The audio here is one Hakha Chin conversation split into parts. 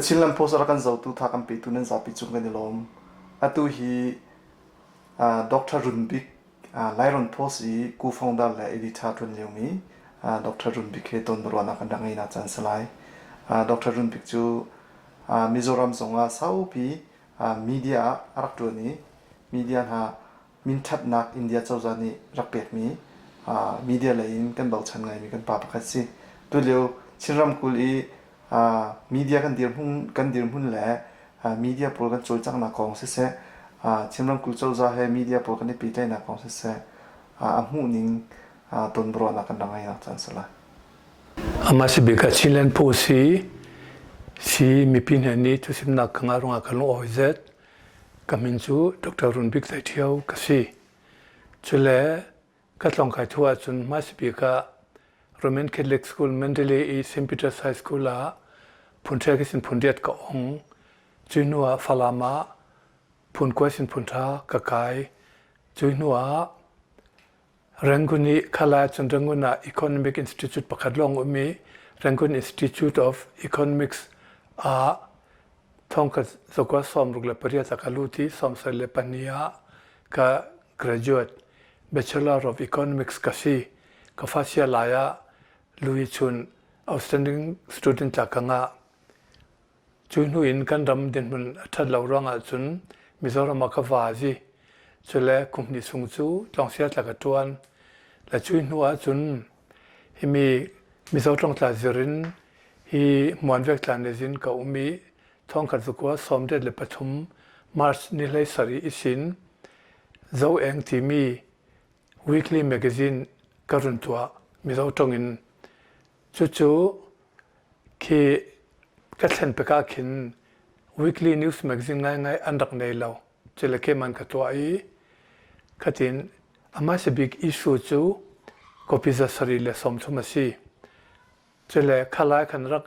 Chinland Post a rak kan zohtu tha kan petu nan zapi cung kan i lawm. Atu hi Dr. Run Bik Lairon Post i co-founder le editor ṭuan liomi Dr. Run Bik he ton ruahnak kan rak ngei caan si lai. Dr. Run Bik cu Mizoram zongah saupi media ah a rak ṭuan i media hna minṭhatnak India cozah nih rak pekmi media lei in kan bochan ngaimi kan pa pakhat si. Tulio Chin ramkulh i media kan dirhmun kan dirhmun le media pawl kan cawlcanghnak kong siseh, Chin ramkulh cozah he media pawl kan i pehtlaihnak kong siseh, a hmuhning tonbiaruahnak kan rak ngeinak caan si lai. Amah si bik ah Chinland Post hi si mipi hna nih thusimnak ka ngah ruangah ka lung awi zet. Ka min cu Dr. Run Bik Zai Ṭhio ka si. Cule ka tlawngkai thu ahcun hmasabik ah Roman Catholic School Mandalay i St. Peter's High School ah phunṭhek in phunriat ka ong. Cu hnu ah Falam ah phun kua sin phunṭha ka kai. Cu hnu ah Rangoon i khala cun Rangoon ah Economic Institute pakhat lawng um i Rangoon Institute of Economics ah thongkhat zakua 68 ah ka lut i 72 ah ka graduate Bachelor of Economics ka si. Ka fa sia lai ah Louis chun outstanding student tla ka ngah. Cu hnu in kan ram dinhmun a ṭhat lo ruangah cun Mizoram ah ka vazi. Cule kum hnih chung cu tlawngsia tla ka ṭuan. Le cu hnu ah cun himi Mizo tlawngtla zir in hi Hmuanvek tlan le zin ka um i thongkhat zakua 83 March ni 17 isin Zoeng timi weekly magazine ka run tuah Mizo ṭong in. Cucu khi ka thlen pek ah khin weekly news magazine ngaingai an rak nei lo. Cule keman ka tuah i khatin a bik issue cu copy 130 a si. Cule khalai khan rak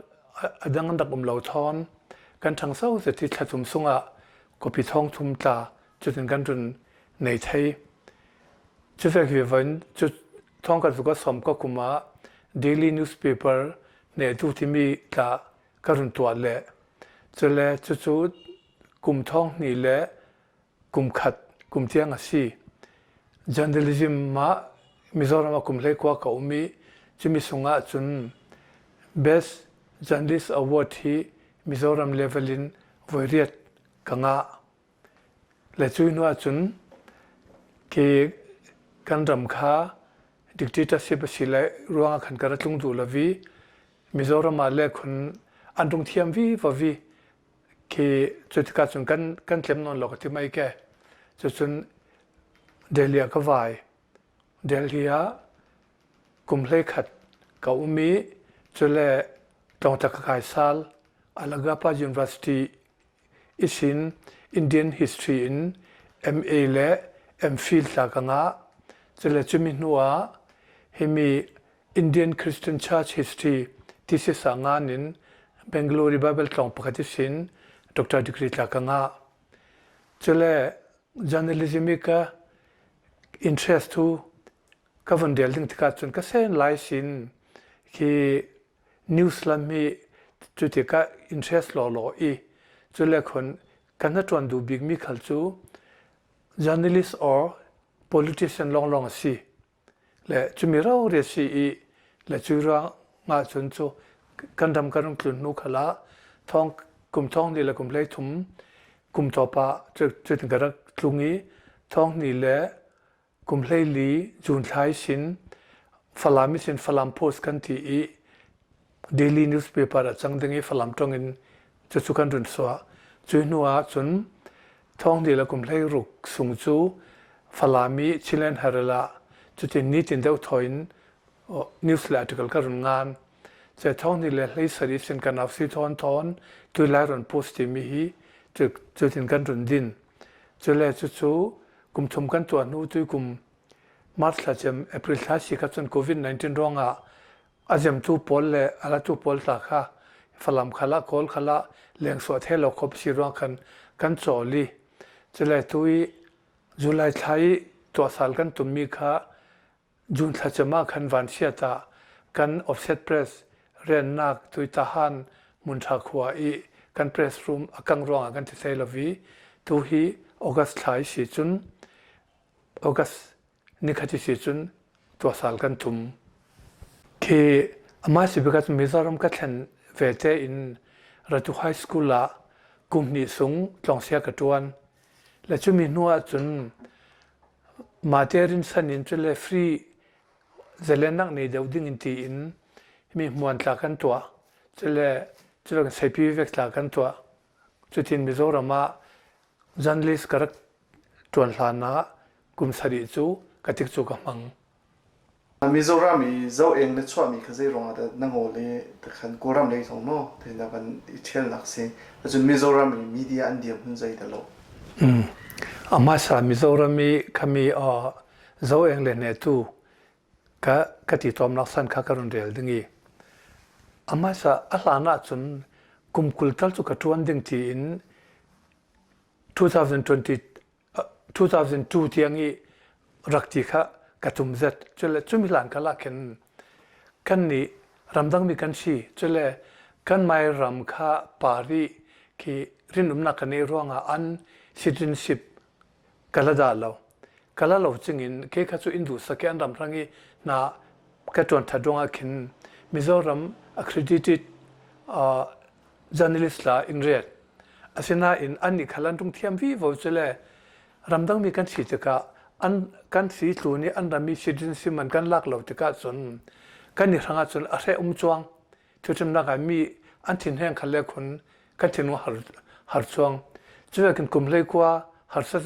a dang an rak um lo thawn kan ṭhangso zeti thla thum sungah copy thong thum tla cutin kan run nei thei. Cufek vi voin cu thong ka zuka som ka kum ah daily newspaper ne tu timi tla ka run tuah le cule cucu kum thong hnih le kum khat kum tiang a si. Journalism ah Mizoram ah kum hlei kua ka um i cumi sungah cun Best Journalist Award hi Mizoram level in voi riat ka ngah. Le cu hnu ahcun khi kan ram kha dictatorship a si le ruangah khan ka ra tlung duh lo i Mizoram ah le khun an rung thiam vi va vi khi cu tikah cun kan kan tlem nawn lo ka ti mai ke. Cucun Delhi ah ka vai. Delhi ah kum 11 ka um i cule tlawngtla ka kai sal Alagappa University isin Indian history in MA le MPhil tla ka ngah. Cule cumi hnu ah himi Indian Christian Church History thesis ah ngan in Bangalore Bible tlawng pakhat isin doctor degree tla ka ngah. Cule journalism i ka interest tu ka von rel ding tikah cun ka sen lai sin khi news lam hi cu tikah interest lawlaw i cule khon kan hnaṭuan duh bikmi khal cu journalist or politician lawnglawng a si le cumi rori a si i le cu ruangah cun cu kan ram kan rung tlun hnu khal ah thong kum thong ni le kum 13 kum tawp ah cutin ka rak tlung i thong ni le Kum 14 June thla sin Falam in Falam Post kan ti i daily newspaper a cang ding i Falam tong in cucu kan run suah. Cu hnu ah cun thawngdi le kum 16 sung cu Falam i Chinland Herald ah cutin nitin deuh thaw in news le article ka run ngan. Ce thawngni le 17 sin kan au si thawn thawn tu lai run post timi hi cutin kan run din. Cule cucu kum thum kan tuah hnu tu kum March thla cem April thla si kha cun COVID-19 ruangah a zemtu pawl le a latu pawl tla kha Falam khala Kawl khala lengsuah the lo khop si ruang khan kan cawl i cule tu i July thla i tuahsal kan tummi kha June thlacam ah khan vanchiat ah kan offset press riannak Tuitahan hmunṭha khua i kan press room a kang ruangah kan ti thai lo i tu hi August thla i si cun August nikhat i si cun tuasal kan tum. Khi amah si bik ahcun Mizoram ka thlen ve te in Ratu High School ah kum hnih sung tlawngsia ka ṭuan. Le cumi hnu ahcun mate rinsan in cule free zalennak nei deuh ding in tiin mi hmuan tla kan tuah. Cule cule seipi vek tla kan tuah. Cutin Mizoram ah journalist ka rak ṭuan hlan ah kum sarih cu ka tik cu ka hmang. Mizoram i Zo-eng na chuahmi kha zei ruangah dah na ngawl i takhan Kawlram lei zong maw na van i ṭhialnak si? Cun Mizoram i media an dirhmun zei dah lo? A hmasa Mizoram i khami Zo-eng le hnetu ka ka ti tawmnak san kha ka run rel ding i a hmasa a hlan ahcun kum 20 tal cu ka ṭuan ding tiin 2020 2002 tiang i rak ti kha ka tum zet. Cule cumi hlan kal ah khin kan nih ramdangmi kan si. Cule kan mai ram kha pari khi rinumnak kan neih ruangah an citizenship ka la dah lo. Ka la lo cingin ke kha cu in duhsak i an ram hrang i na ka ṭuan ṭhat ruangah khin Mizoram accredited uh, journalist la in riat. Asinain annih khal an rung thiam vivo cu le ramdangmi kan si tikah an kan si tlu nih an rammi citizenship man kan lak lo tikah cun kan i hrang ahcun a hreh um cuang. Cucun ah mi an thin heng khal le khun kan thinlung har har chuang. Cu kan kum hlei khua harsa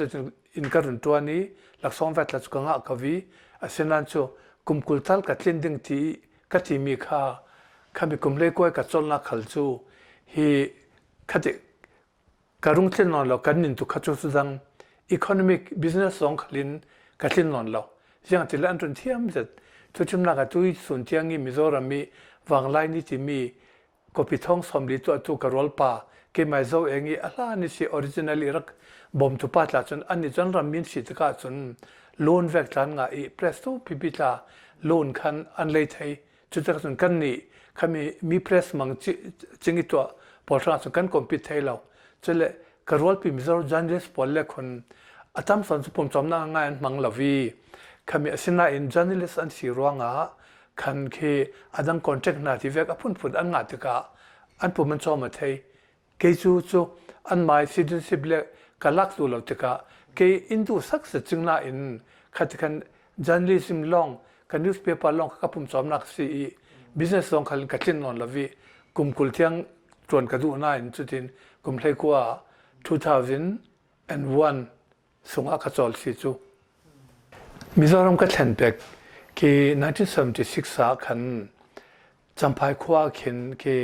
in ka run tuan i laksawng vet la cu ka ngah ka vi. Asinain cu kum 20 tal ka tlin ding ti ka timi kha khami kum le kuai ka cawlnak khal cu hi khati ka rung tlin nawn lo kan nin tu kha cu cu dang economic business zong khalin ka tlin nawn lo ziang til an run thiam zet cu chimnak a tui sun tiang i Mizoram i wanglai ni timi Kawpi thong 40 tuahtu ka rualpa keimah zo eng i a hlan i si original i rak bawmtu pa tla cun an nih cun ram min si tikah cun loan vek tlan nga i press tu pipi tla loan khan an lei thei cu tikah cun kan nih khami mi press mang cing i tuah pawl hrang cun kan compete thei lo cule ka rualpi Mizo journalist pawl le khun a tam son cu pumcawmnak ngai an hmang lo i khami asinain journalist an si ruangah khan khi a dang contract hna ti vek a phunphun an ngah tikah an pum an cawm a thei kei cu cu an mai citizenship le ka lak tu lo tikah kei in du sak se ching na in khati khan journalism long ka newspaper long ka pum cawm nak si i business zong khal ka tlin non lavi kum 20 tiang tuan ka duh na in cutin kum hlei kwa 2001 sungah ka cawl si cu. Mizoram ka thlen pek khi 1976 ah khan Champhai khua khin khi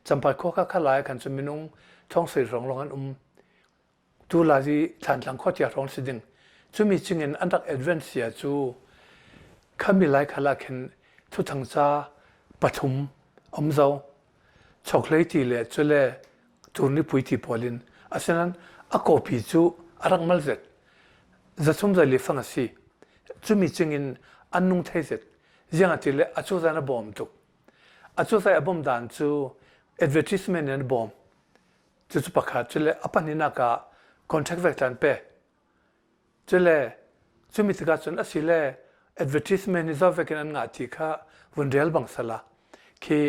Champhai khua kha khalai khan cu minung thong sui rong long an um tu la zi Thlantlang khua tia rong si ding cumi chingin an rak advance sia cu khami lai khala khin thuthang ca pathum om zo chokhlei ti le cule turnipui ti pawl in asinain a kawpi cu a rak mal zet zathum zali fang a si cumi cingin an nung thei zet ziang ti le a cuzan a bawm tuk a cuzai a bawm dan cu advertisement in a bawm cucu pakhat cule a pahnihnak ah contract vek tlan pe Cule cumi tikah cun a si le advertisement hi zohvek in an ngah ti kha vun rel bang sala khi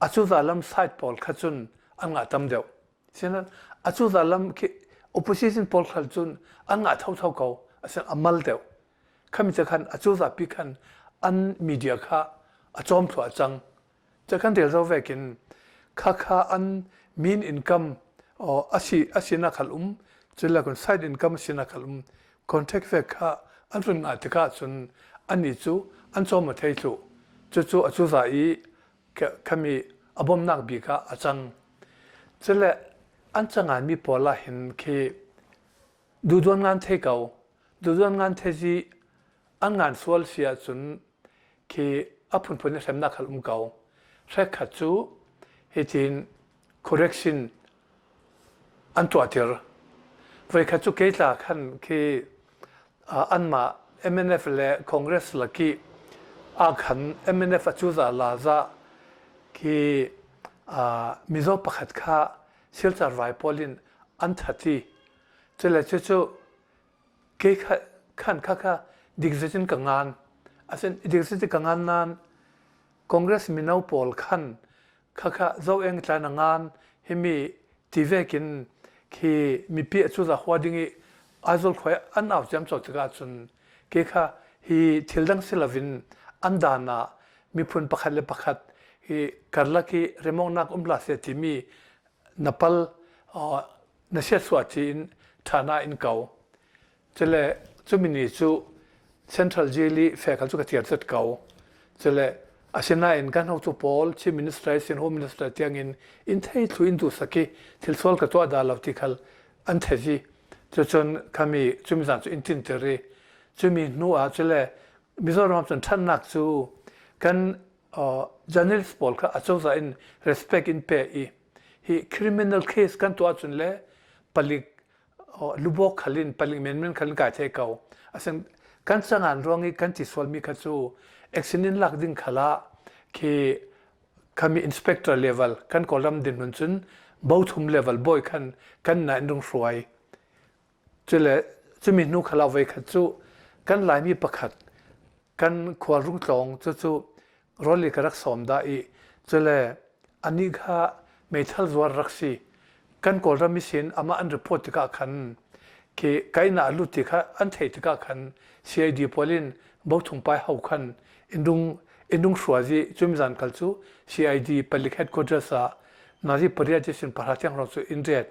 acuza lam side pawl kha cun an ngah tam deuh. Sinan acuza lam khi opposition pawl khal cun an ngah thotho ko asin a mal deuh. Khami te khan acuza pi khan an media kha a cawm thluah cang. Ca kan rel zo vek in khakha an min income asi asina khal um cula kun side income asina khal um contract vek kha an run nga tikah cun ani cu an cawm a thei thlu cucu a cu za i khami a bomnak bik ah a cang cule an cangan mi pawl ah hin khi duduan ngan thei ko duduan ngan thei zi an ngan sual si ahcun khi a phunphun in hremnak khal um ko. Hrekkhat cu hitin correction an tuahtir. Voikhat cu keitla khan khi anmah MNF le Congress laki ah khan MNF a cuza la za khi Mizo pakhat kha Silchar vai pawl in an that i cule cucu ke khan kha kha dik in ka ngan. Asin dik zet in ka ngan nain Congress mino pawl khan khakha zo eng tlan a ngan himi ti vekin khi mipi a cuza hua ding i Aizawl khua an au ciamco tikah cun ke kha hi thil dang si lovin an dan ah miphun pakhat le pakhat hi karlak i remongnak um la se timi na pal na siatsuah ci in ṭhana in ko. Cule cumi ni cu Central Jail i fekal cu ka tiar zet ko. Cule asinain kan hotu pawl Chief Minister sin Home Minister tiangin in thei thlu in duhsak i thil sual ka tuah dah lo ti khal an thei i cucun khami cumi zan cu in tinter i cumi hnu ah cule Mizoram cun ṭhannak cu kan journalist pawl kha acozah in respect in pe i hi criminal case kan tuah cun le palik lubawk khal in palik menmen khal in kai thei ko. Asin kan cangan ruang i kan ti sualmi kha cu action in lak ding khal ah khi khami inspector level kan kawlram dinhmun cun bothum level bawi khan kan na in rung hruai. Cule cumi hnu khal ah voi khat cu kan Laimi pakhat kan khual rung tlawng cucu rawl i ka rak sawm dah i cule anih kha meithal zuar rak si. Kan Kawlram i sin amah an report tikah khan khi kaina a lut ti kha an theih tikah khan CID pawl in bothung pai ho khan indung indung hruazi cumi zan kal cu CID palik headquarters ah nazi pariat sin pahra tiang hrawng cu in ret.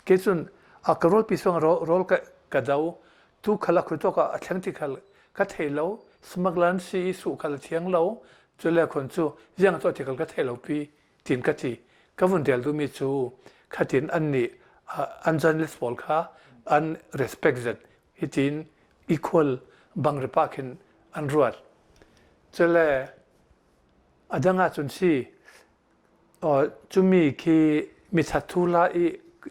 Ke cun a ka rawl pi song rawl ka ka do tu khal a khui tawk ah a thleng ti khal ka thei lo smuggler si i su khal a thiang lo cule khon cu ziang tuah ti khal ka thei lo pi tin ka ti ka vun rel duhmi cu khatin an nih an journalist pawl kha an respect zet hitin equal bang ripa khin an ruat cule a dang ah cun si Cumi khi mithat thu la i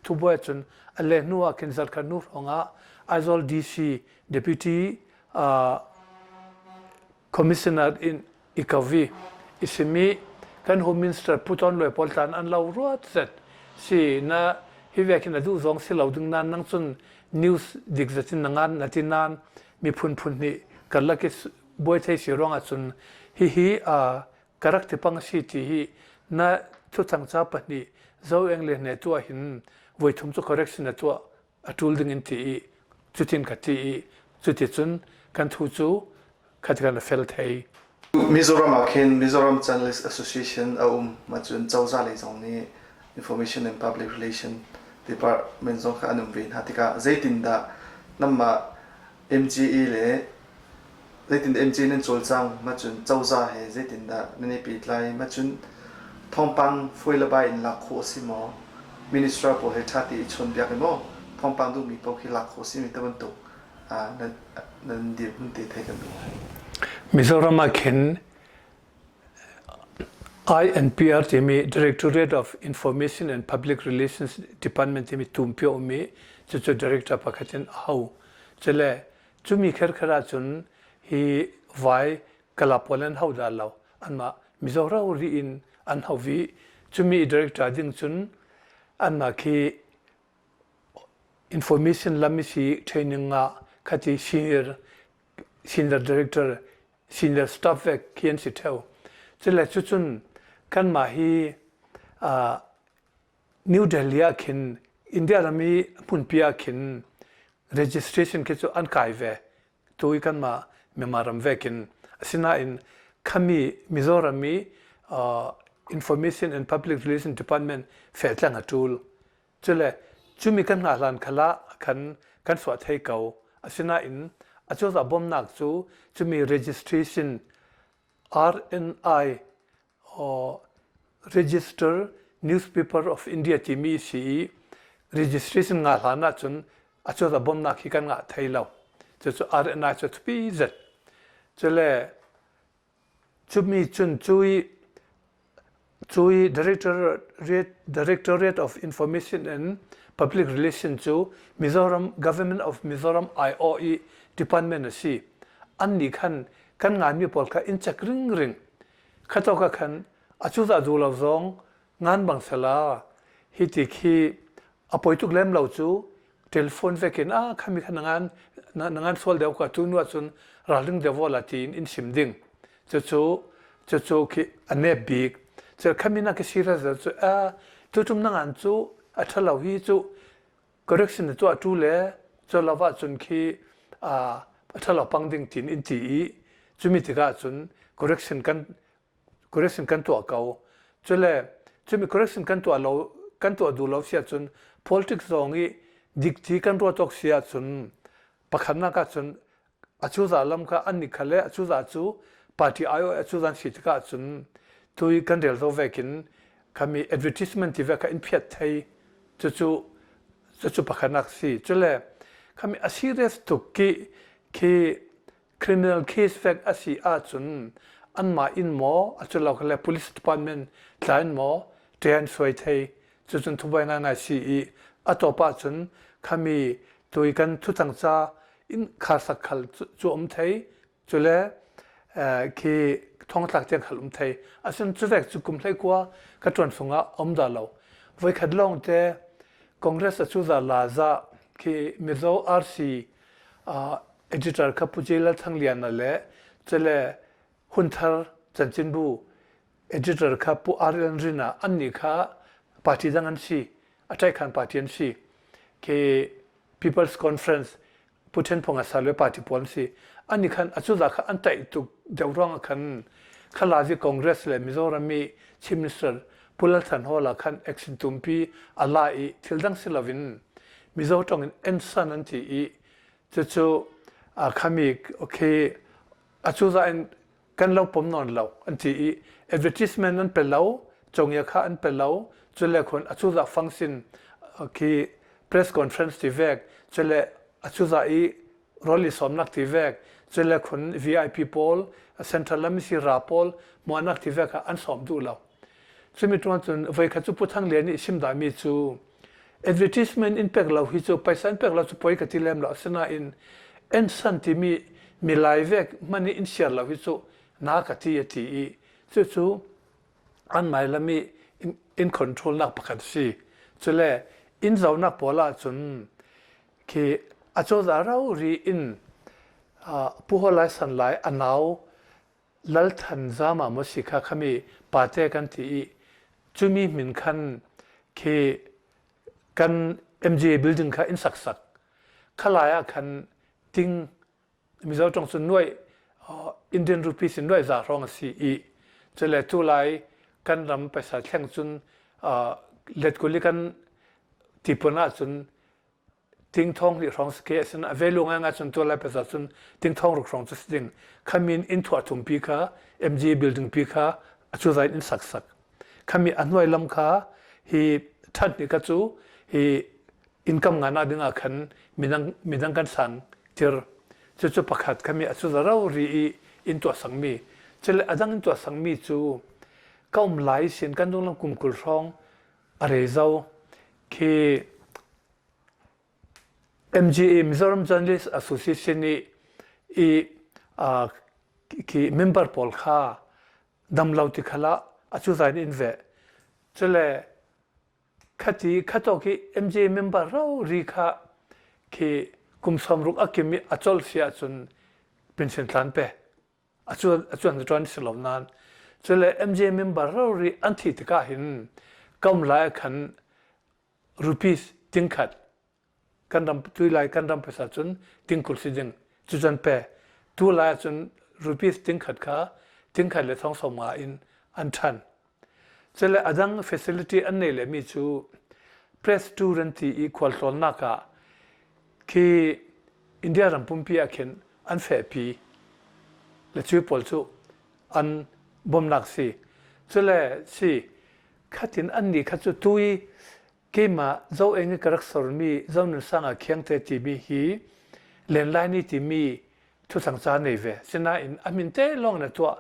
thubuai cun a leh hnu ah khin zarkhat hnu hrawng ah Aizawl DC Deputy Commissioner in i ko vi. I simi kan Home Minister Pu Ton Luai pawl tlan an lo ruat zet. Si na hi ve khin a duh zong si lo ding nan nang cun news dik zet in na ngan na ti nan miphun phun nih karlak i buai thei si ruang ah cun hihi ka rak ti pang a si ti hi na thuthang ca pahnih zo eng le hne tuah hin voi thum cu correction na tuah a tul ding in ti i cutin ka ti i cuticun kan thu cu khat kan fel thei. Mizoram ah khin Mizoram Journalist Association a um ma cun cozah lei zong nih Information and Public Relation Department zong kha an um ve hna tikah zeitindah nanmah MGA le Zeitindah MJ nan cawlcang? Mah cun cozah he zeitindah nan i pehtlai? Mah cun thawngpang fawi le bai in lak khawh a si maw? Minister pawl he ṭha te i chawnbiak i maw thawngpang duhmi paoh khi lak khawh a simi ti bantuk nan, nan dirhmun te theih kan duh. Mizoram ah khin INPR timi Directorate of Information and Public Relations Department timi tumpi a um i cucu director pakhat in a ho. Cule Cumi kherkher ahcun hi vai kala pawl an ho dah lo. Anmah Mizo rori in an ho vi. Cumi director ding cun anmah khi information lam si training ah khati senior senior director senior staff vek khi an si theo. Cule cucun kanmah hi New Delhi ah khin India ram i hmunpi ah khin registration khi cu an kai ve. Tu i kanmah Myanmar ram ve khin. Asinain khami Mizoram i uh, Information and Public Relations Department fehtlang a ṭul. Cule cumi kan hngah hlan khala khan kan suah thei ko. Asinain acozah bawmnak cu cumi registration RNI Register Newspaper of India timi si i registration ngah hlan ahcun a cozah bawmnak hi kan ngah thai lo. Cucu RNI cu thupi zet. Cule cumi cun cui cui Directorate, Directorate of Information and Public Relations cu Mizoram Government of Mizoram IO i department a si. An nih khan kan nganmi pawl kha in check ringring. Khatawk ah khan a cuzah duh lo zong ngan bang sela. Hi ti khi a poi tuk lem lo cu telephone vekin a khami kha nangan nangan sual deuh ka tu nu ahcun ralring deuh la tiin in sim ding. Cucu cucu khi a nep bik. Cu khami na ka serious cu a tutum nangan cu a ṭhalo hi cu correction na tuah tu le cu lo ahcun khi a ṭhalo pang ding tiin in ti i cumi tikah cun correction kan correction kan tuah ko. Cule cumi correction kan tuah lo kan tuah duh lo si ahcun politics zong i dik ti kan ruah tawk si ahcun pakhatnak ahcun acuzah lam kha an nih kha le acuzah cu party aiawh acuzah si tikah cun tui kan rel zo vekin khami advertisement ti ve kha in phiat thei cucu cucu pakhatnak si cule khami a serious tuk ki khi criminal case fek a si ahcun anmah in maw a cu lo le police department tla in maw ṭe an suai thei cucun thubuai ngaingai si i a tawp ahcun khami tui kan thucang ca in kharsak khal cu um thei cule khi thongtlak tiang khal um thei asin cuvek cu kum hlei kua ka ṭuan sungah um dah lo voikhat lawng te Congress a cuza la za khi Mizo RC editor kha Pu J. Lal Thang Liana le cele Hunthar Cancinbu editor kha Pu R. L. Rina an nih kha party dang an si a ṭaikhan party an si ke People's Conference Pu Ṭhen Phong a sal party pawl an si an nih khan a cuza kha an taih tuk deuh ruang ah khan Khalazi Congress le Mizoram i Chief Minister Pu Lal Than Hawla khan action tumpi a la i thil dang si loin Mizo ṭong in ensan an ti i cucu khami okay acuzah in kan lo pom nawn lo an ti i advertisement an pe lo congia kha an pe lo cule khun acuzah function khi press conference ti vek cule acuzah i roli sawmnak ti vek cule khun VIP pawl central lam si ra pawl muanak ti vek an sawm duh lo Cumi tuan cun voikhat cu Pu Thang Lian nih sim dahmi cu advertisement in pek lo hi cu paisa in pek lo cu poi ka ti lem lo asinain ensan timi milai vek hman i in siar lo hi cu na ka ti a ti i cucu an mai lam i in control nak pakhat si cule in zonak pawl ah cun khi acozah ro ri in Pu Ho Lai San Lai a nau Lal Than Zama maw si kha khami pate kan ti i cumi min khan khi kan MGA building kha in sak sak khalai ah khan ting Mizo tong cun nuai Indian rupees in nuai za hrawng a si i cule tu lai kan ram paisa thleng cun let kuli kan tipun ah cun Tingthong hnih hrawng si ke asin a velu ngaingai cun tual lai pesa cun tingthong ruk hrawng cu si ding khamin inn thuah thum pi kha MG building pi kha a cu zain in sak sak khami a hnuai lam kha hi than ni kha cu hi income nga na ding ah khan midang midang kan sang tir cu cu pakhat khami a cu zaro ri i in tuah sang mi cule adang in tuah sang mi cu ka um lai sin kan dung lam kum kul hrawng a re zo khi MGA Mizoram Journalist Association nih i khi member pawl kha damlo ti khal ah a cuza in in veh. Cule khati khatawk i MGA member ro ri kha khi kum sawmruk a kim i a colh si ahcun pension tlan pe. A cuan a cuan ṭuan si lo nain cule MGA member ro ri an thi tikah hin kam lai khan rupees tingkhat kan ram tui lai kan ram phaisa cun tingkul si ding cucan pe tu lai ahcun rupees tingkhat kha tingkhat le thong som nga in an ṭhan cule adang facility an nei le mi cu press tour an ti i khualtlawnnak ah khi India ram pumpi ah khin an fehpi le cu pawl cu an bawmnak si cule si Khatin annih kha cu tu i keimah zo eng i ka rak sormi Zonunsanga Khiangte timi hi Lenlaini timi thuthang ca nei ve. Sinain a min te lawng na tuah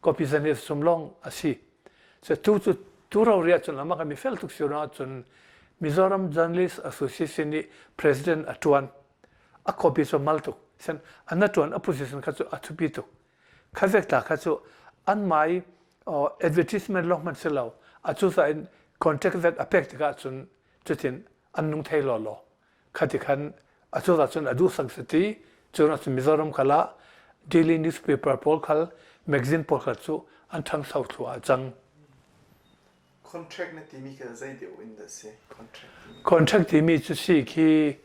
copy zan i sum lawng a si. So tu cu tu rori ahcun amah mi fel tuk si ruangah cun Mizoram Journalist Association nih president a tuan. A copy cu mal tuk. Sen an na tuan a position kha cu a thupi tuk. Kha vek ta kha cu an mai advertisement lawng hmanh si lo. A cu in. contract vet a pek tikah cun cutin an nung thei law law. Khati khan a cozah cun a duh sang si ti cun cun Mizoram khal ah daily newspaper pawl khal magazine pawl khal cu an ṭhangso thluah cang. Contract na timi kha zei deuh in dah si? Contract timi. Contract timi cu si khi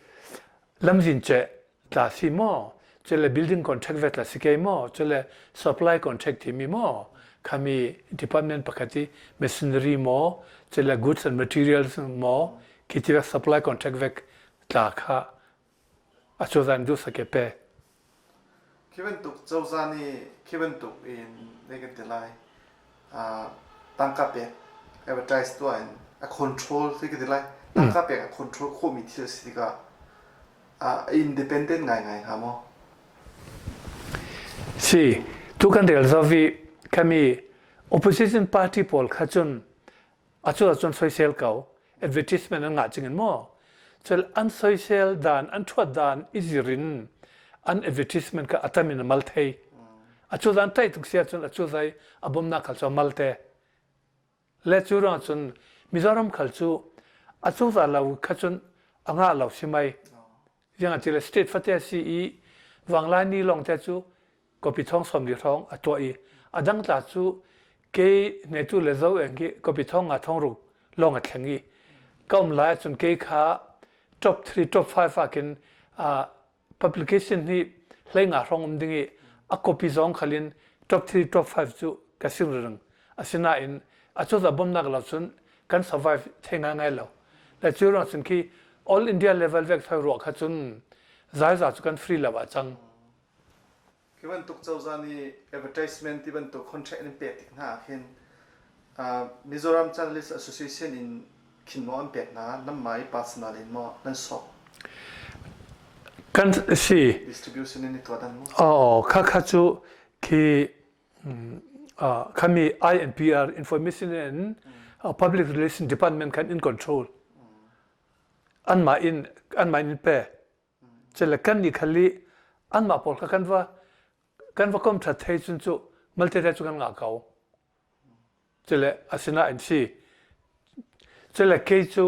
lamzin ceh tla si maw cule building contract ve tla si ke maw cule supply contract timi maw khami department pakhat i machinery maw cule goods and materials maw khi ti vek supply contract vek tla kha a cozah duh sake pe. Khi bantuk cozah nih khi bantuk in zei kan ti lai tangka pek advertise tuah in a control ti ka ti lai tangka pek a control khawhmi thil a si tikah a independent ngaingai hnga maw? Si, tu kan rel zau i khami opposition party pawl kha cun a cu ahcun soisel ko advertisement an ngah cing in maw cul an soisel dan an thuat dan i zir in an advertisement kha a tam in a mal thei a cu zan taih tuk si ahcun a cu zai a bawmnak khal cu a mal te le cu ruang cun Mizoram khal cu a cozah lo kha cun a ngah lo si mai Ziang ti le state fate a si i Vanglaini lawng te cu kawpi thong 40 hrawng a tuah i a dang tla cu kei hnetu le zo eng khi kawpi thong nga thong ruk lawng a thleng i ka um lai ahcun kei kha top 3 top 5 ah khin publication hi hlei nga hrawng um ding i a copy zong khalin top 3 top 5 cu ka sing reng asinain a cozah bawmnak lo cun kan survive thei ngaingai lo le cu ruang cun khi all India level vek thoi ruah kha cun zaiza cu kan free lo ah cang. Khi bantuk cozah nih advertisement ti bantuk contract in pek tik hna ah khin Mizoram Journalist Association in khin maw an pek hna nan i personal in maw nan sok kan si distribution in i tuah dan maw oh kha kha cu khi khami INPR Information and Public Relation Department khan in control anmah in anmah in pe cele kan ni khali anmah pawl kha kan va kan va kom that thei cun cu malte cu kan ngah ko cele asina in si cele kei cu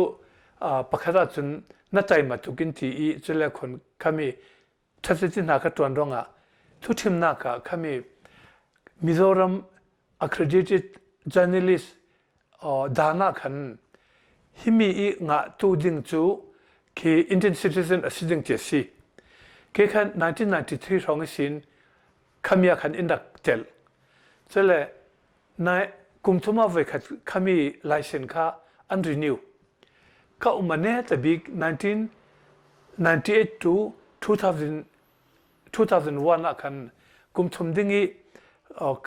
pakhat ah cun na taima tukin ti i cele khon khami Ṭhatlet hna ka ṭuan ruangah thuṭhimnak ah khami Mizoram accredited journalist dan ah khan himi i ngahtu ding cu khi Indian citizen a si ding ti a si. Ke khan 1993 hrawng i sin khami ah khan in rak telh. Cule nai kum thum ah voikhat khami license kha an renew. Ka um a ne ta bik 1998 to 2000, 2001 ah khan kum thum ding i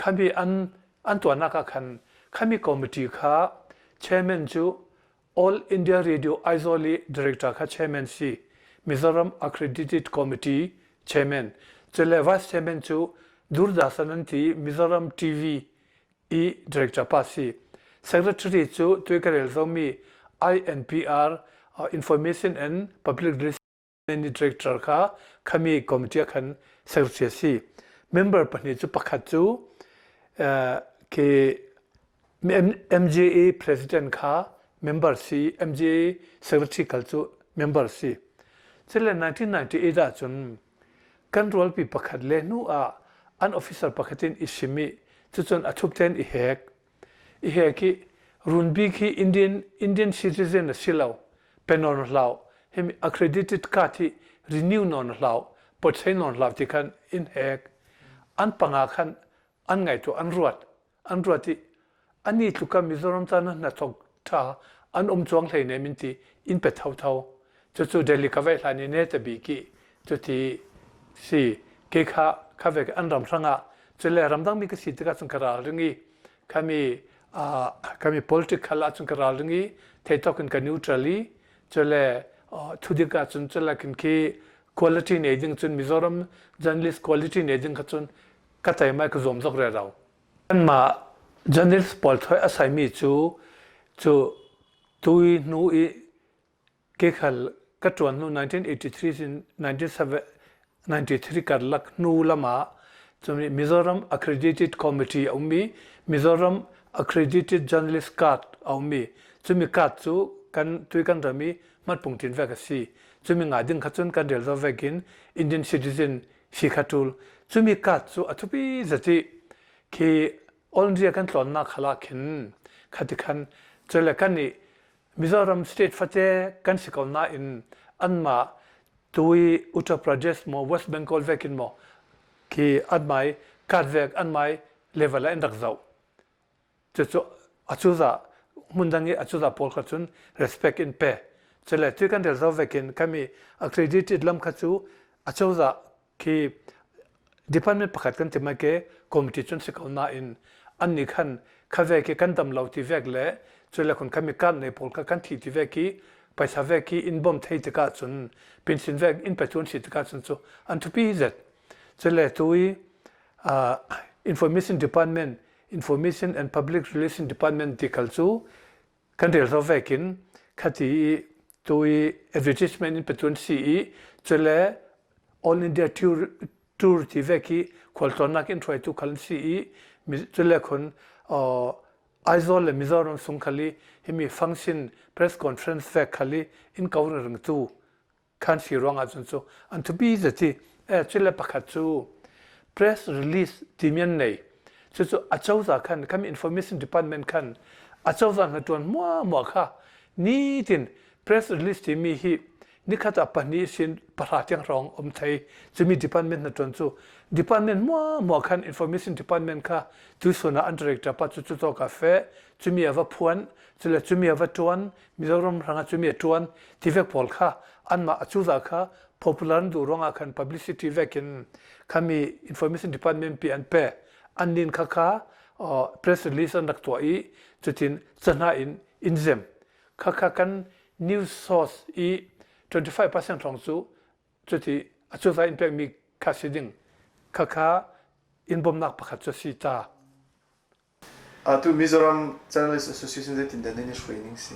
khami an an tuahnak ah khan khami committee kha chairman cu All India Radio Aizawl i director kha chairman si Mizoram Accredited Committee chairman cule vice chairman cu Doordarshan an ti Mizoram TV i director pa si. Secretary cu tui ka rel zomi INPR Information and Public Relations Director kha khami committee ah khan secretary a si. Member pahnih cu pakhat cu ke MJA president kha member si, MJA secretary khal cu member si. Cule 1998 ah cun kan rualpi pakhat le hnu ah an officer pakhat in i sim i cucun a thup tein i hek. I hek i runbi khi Indian Indian citizen a si lo penon hlau himi accredited card hi renew non hlau potchei non hlau ti khan in hek an panga khan an ngaihtuah an ruat an ruat i ani tluka Mizoram caan ah hnathawk ṭha an um cuang hlei nem in ti in pe thotho cucu Delhi ka vei hlan i ne te bik i cuti si ke kha kha ve an ram hrangah cule ramdang mi ka si tikah cun ka ral ring i khami khami politic khal ah cun ka ral ring i theitok in ka neutral i cule thudik ah cun cule kin khi quality nei ding cun Mizoram journalist quality nei ding kha cun ka teima ka zuam zok re rau Anmah journalist pawl thoi a saimi cu cu tui hnu i kekhal ka ṭuan hnu 1983 in 1993 karlak hnu lam ah cun Mizoram Accredited Committee a um i Mizoram Accredited Journalist Card a ummi cumi card cu kan tui kan ram i hmatpungtin vek a si. Cumi ngai ding kha cun kan rel zo vek in Indian citizen si kha tul. Cumi card cu a thupi zati khi All India kan tlawnnak khal ah khin khati khan cule kan i Mizoram state fate kan si ko nain anmah tui Uttar Pradesh maw West Bengal vekin maw khi an card vek an mai level ah in rak zoh. Cucu acuzah hmundang i acuzah pawl kha cun respect in pe. Cule tu kan rel zo vekin kami accredited lam kha cu acozah khi department pakhat kan ti mai ke committee cun si ko nain an nih khan kha ve khi kan dam lo ti vek le cule khun kha mi kan nei pawl kha kan thi ti vek i paisa vek i in bom thei tikah cun pension vek in pe cun si tikah cun cu an thupi zet cule tu i information department information and public relation department ti khal cu kan rel zo vekin khati i tu i advertisement in petun si i cule all india tour tour ti vek i khualtlawnnak in hruaitu khal si i cule khun Aizawl le Mizoram sung khali himi function press conference vek khali in ko ring tu khan si ruangah cun cu an thupi zati eh cule pakhat cu press release timi an nei cucu acozah khan kan information department khan acozah hna tuan muah kha nitin press release timi hi nikhat ah pahnih sin pahra tiang hrawng um thei cumi department na tuan cu department muah muah khan information department kha tuisun ah an director pa cu cu ka fe cumi ava phuan cule cumi ava tuan Mizoram hrangah cumi a ṭuan ti vek pawl kha anmah a cuza kha popular an duh ruangah khan publicity vek in khami information department pi an pe an nin kha kha press release an rak tuah i cutin cahna in in zem kha kha kan news source i 25% hrawng cu cuti a cuza in pekmi kha si ding kha kha in bawmnak pakhat cu si ta Atu Mizoram Journalist Association zeitindah nan i hruai ning si?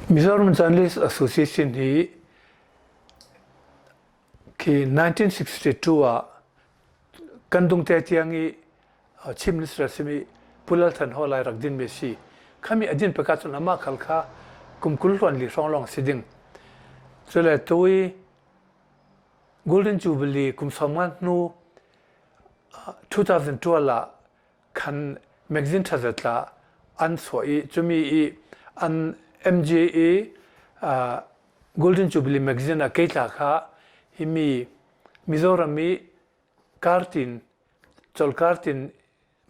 Mizoram Journalist Association hi khi 1962 ah kan dungte tiang i Chief Minister simi Pu Lal Than Haw Lai rak din mi si. Khami a din peka cun amah khal kha kum kul hluan li hrawng lawng si ding. Cule tu i Golden Jubilee kum sawm nga hnu 2012 ah khan magazine ṭhazat la an chuah i cumi i an MJA uh, Golden Jubilee magazine ah keitla kha himi Mizoram i kartin cawlkartin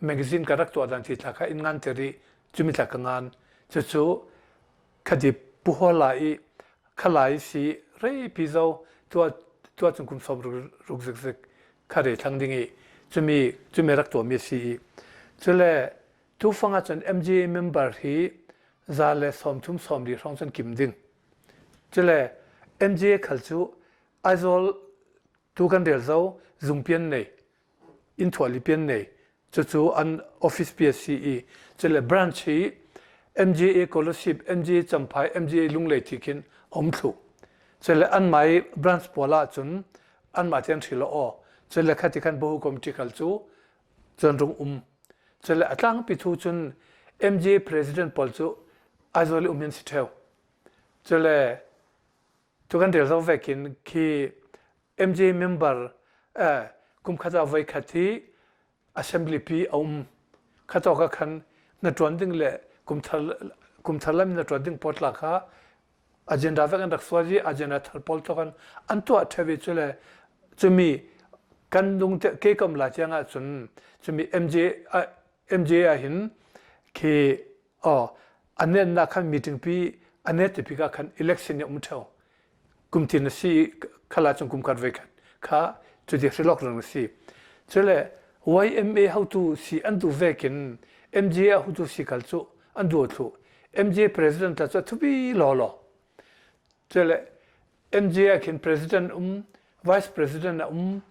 magazine ka rak tuah dan ti thla kha in ngan ter i cumi tla ka ngan cucu khadi puhola i khalai si reipi zo tua tua chung kum som ruk zik zik kha re thlang ding i cumi cumi rak tuah mi si i cule tufang ah cun MGA member hi za le 30 sawm li hrawng cun kim ding cule MGA khal cu Aizawl tu kan rel zo zungpian nei inn thuali pian nei cucu an office pi a si i cule branch hi MJA scholarship MJA Champhai MJA Lunglei ti khin um thlu cule an mai branch pawl ah cun an mah tian hrilo aw cule khati khan bohu committee khal cu cun rung um cule a tlangpi thu cun MJA president pawl cu Aizawl i um hin si theo cule tu kan rel zo vekin khi MJ member eh, kum khat ah voi khat hi assembly pi a um khatawk ah khan na tuan ding le kum thar kum thar lam na tuan ding potla kha agenda vek an rak sual i agenda thar pawl to kan an tuah thevi chu le chumi kan lung te ke kam la chiang ah cun chumi MJ MJ ah hin khi Aw, a nennak khan meeting pi a net ti ka khan election ni um theo. Kum tin a si khala chung kum khat ve khat kha cuti hrilok rang a si. Cule YMA hotu si an du vekin MJA hotu si kal cu an du thlu. MJ president la cu thupi law law. Cule MJA khin president um, vice president a um,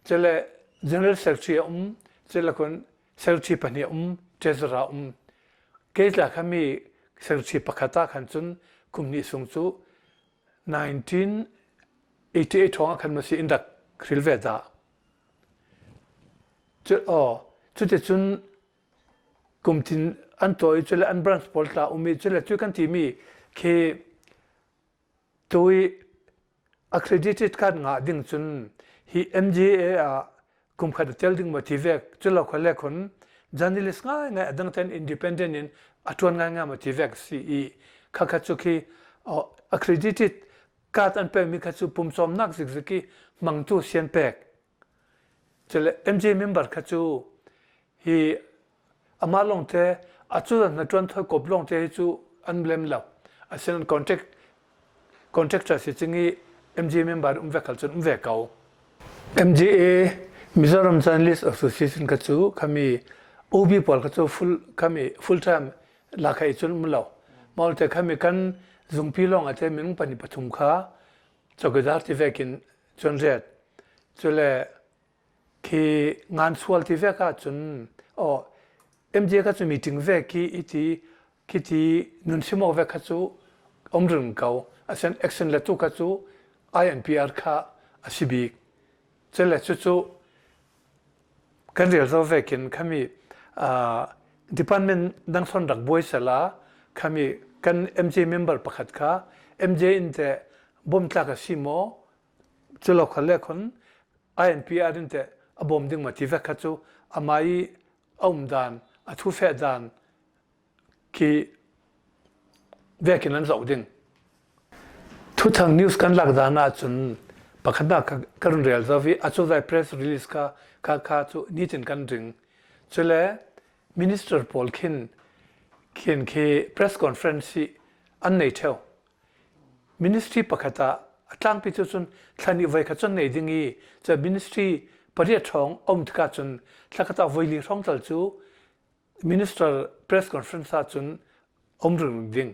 cule general secretary a um, cule kun Secretary pahnih um, treasurer a um. Kei tla khami secretary pakhat ah khan cun kum hnih sung cu 1988 thawng ah khan ma si in rak hril ve dah. Cu oh, cuticun Kumtin an tuah i cule an branch pawl tla um i cule cu kan timi khi tu i accredited card ngah ding cun hi MGA ah kum khat a tel ding maw ti vek cu lo kha le khun journalist ngai ngai adang ten independent in a tuan ngai ngai maw ti vek si i kha kha cu khi accredited card an pek mi kha cu pumcawmnak zikzik i mangtu sian pek cule MJ member kha cu hi amah lawngte a cu na ṭuan thoi kop lawngte hi cu an lem lo. Asinain contract contractor si cing i MJ member um ve khal cun um ve ko. MJA Mizoram Journalist Association kha cu khami OB pawl kha cu full khami full time la khai cun um lo. Maulte khami kan zungpi lawng ate minung pani pathum kha chokidar ti vekin cun riat. Cule Khi ngan sual ti vek ahcun aw MJ kha cu meeting ve khi iti khi ti nun sim awk vek kha cu um ring ko. Asen action le tu kha cu INPR kha a si bik. Cele cucu kan rel zo vekin khami department dang son rak buai sela khami kan MJ member pakhat kha MJ in te bom tlak a si maw Culo khal le khon INPR in teh a bawm ding ma ti vek kha cu amah i a um dan, a thu feh dan khi vekin an zoh ding. Thuthang news kan lak dan ahcun pakhatnak ka run rel zo i acozai press release kha kha kha cu nitin kan ring. Cule minister pawl khin khin khi press conference hi an nei theo. Ministry pakhat ah a tlangpi cu cun thla nih voikhat cun nei ding i cu ministry pariat hrawng a um tikah cun thlakhat ah voili hrawng tal cu minister press conference ah cun um ring ding.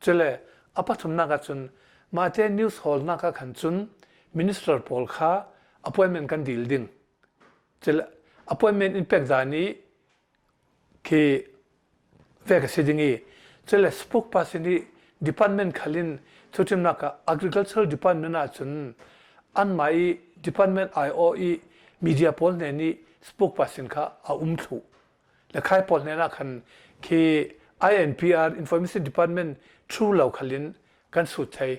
Cule a pathumnak ah cun mahte news hall nak ah khan cun minister pawl kha appointment kan deal ding. Cule appointment in pek dan i khi vek a si ding i cule spokesperson i department khal in thuṭhimnak ah agricultural department ahcun anmah i department aiawh i media pawl hne nih spokesperson kha a um thlu le khai pawl hnen ah khan khi INPR information department true lo khal in kan sut thei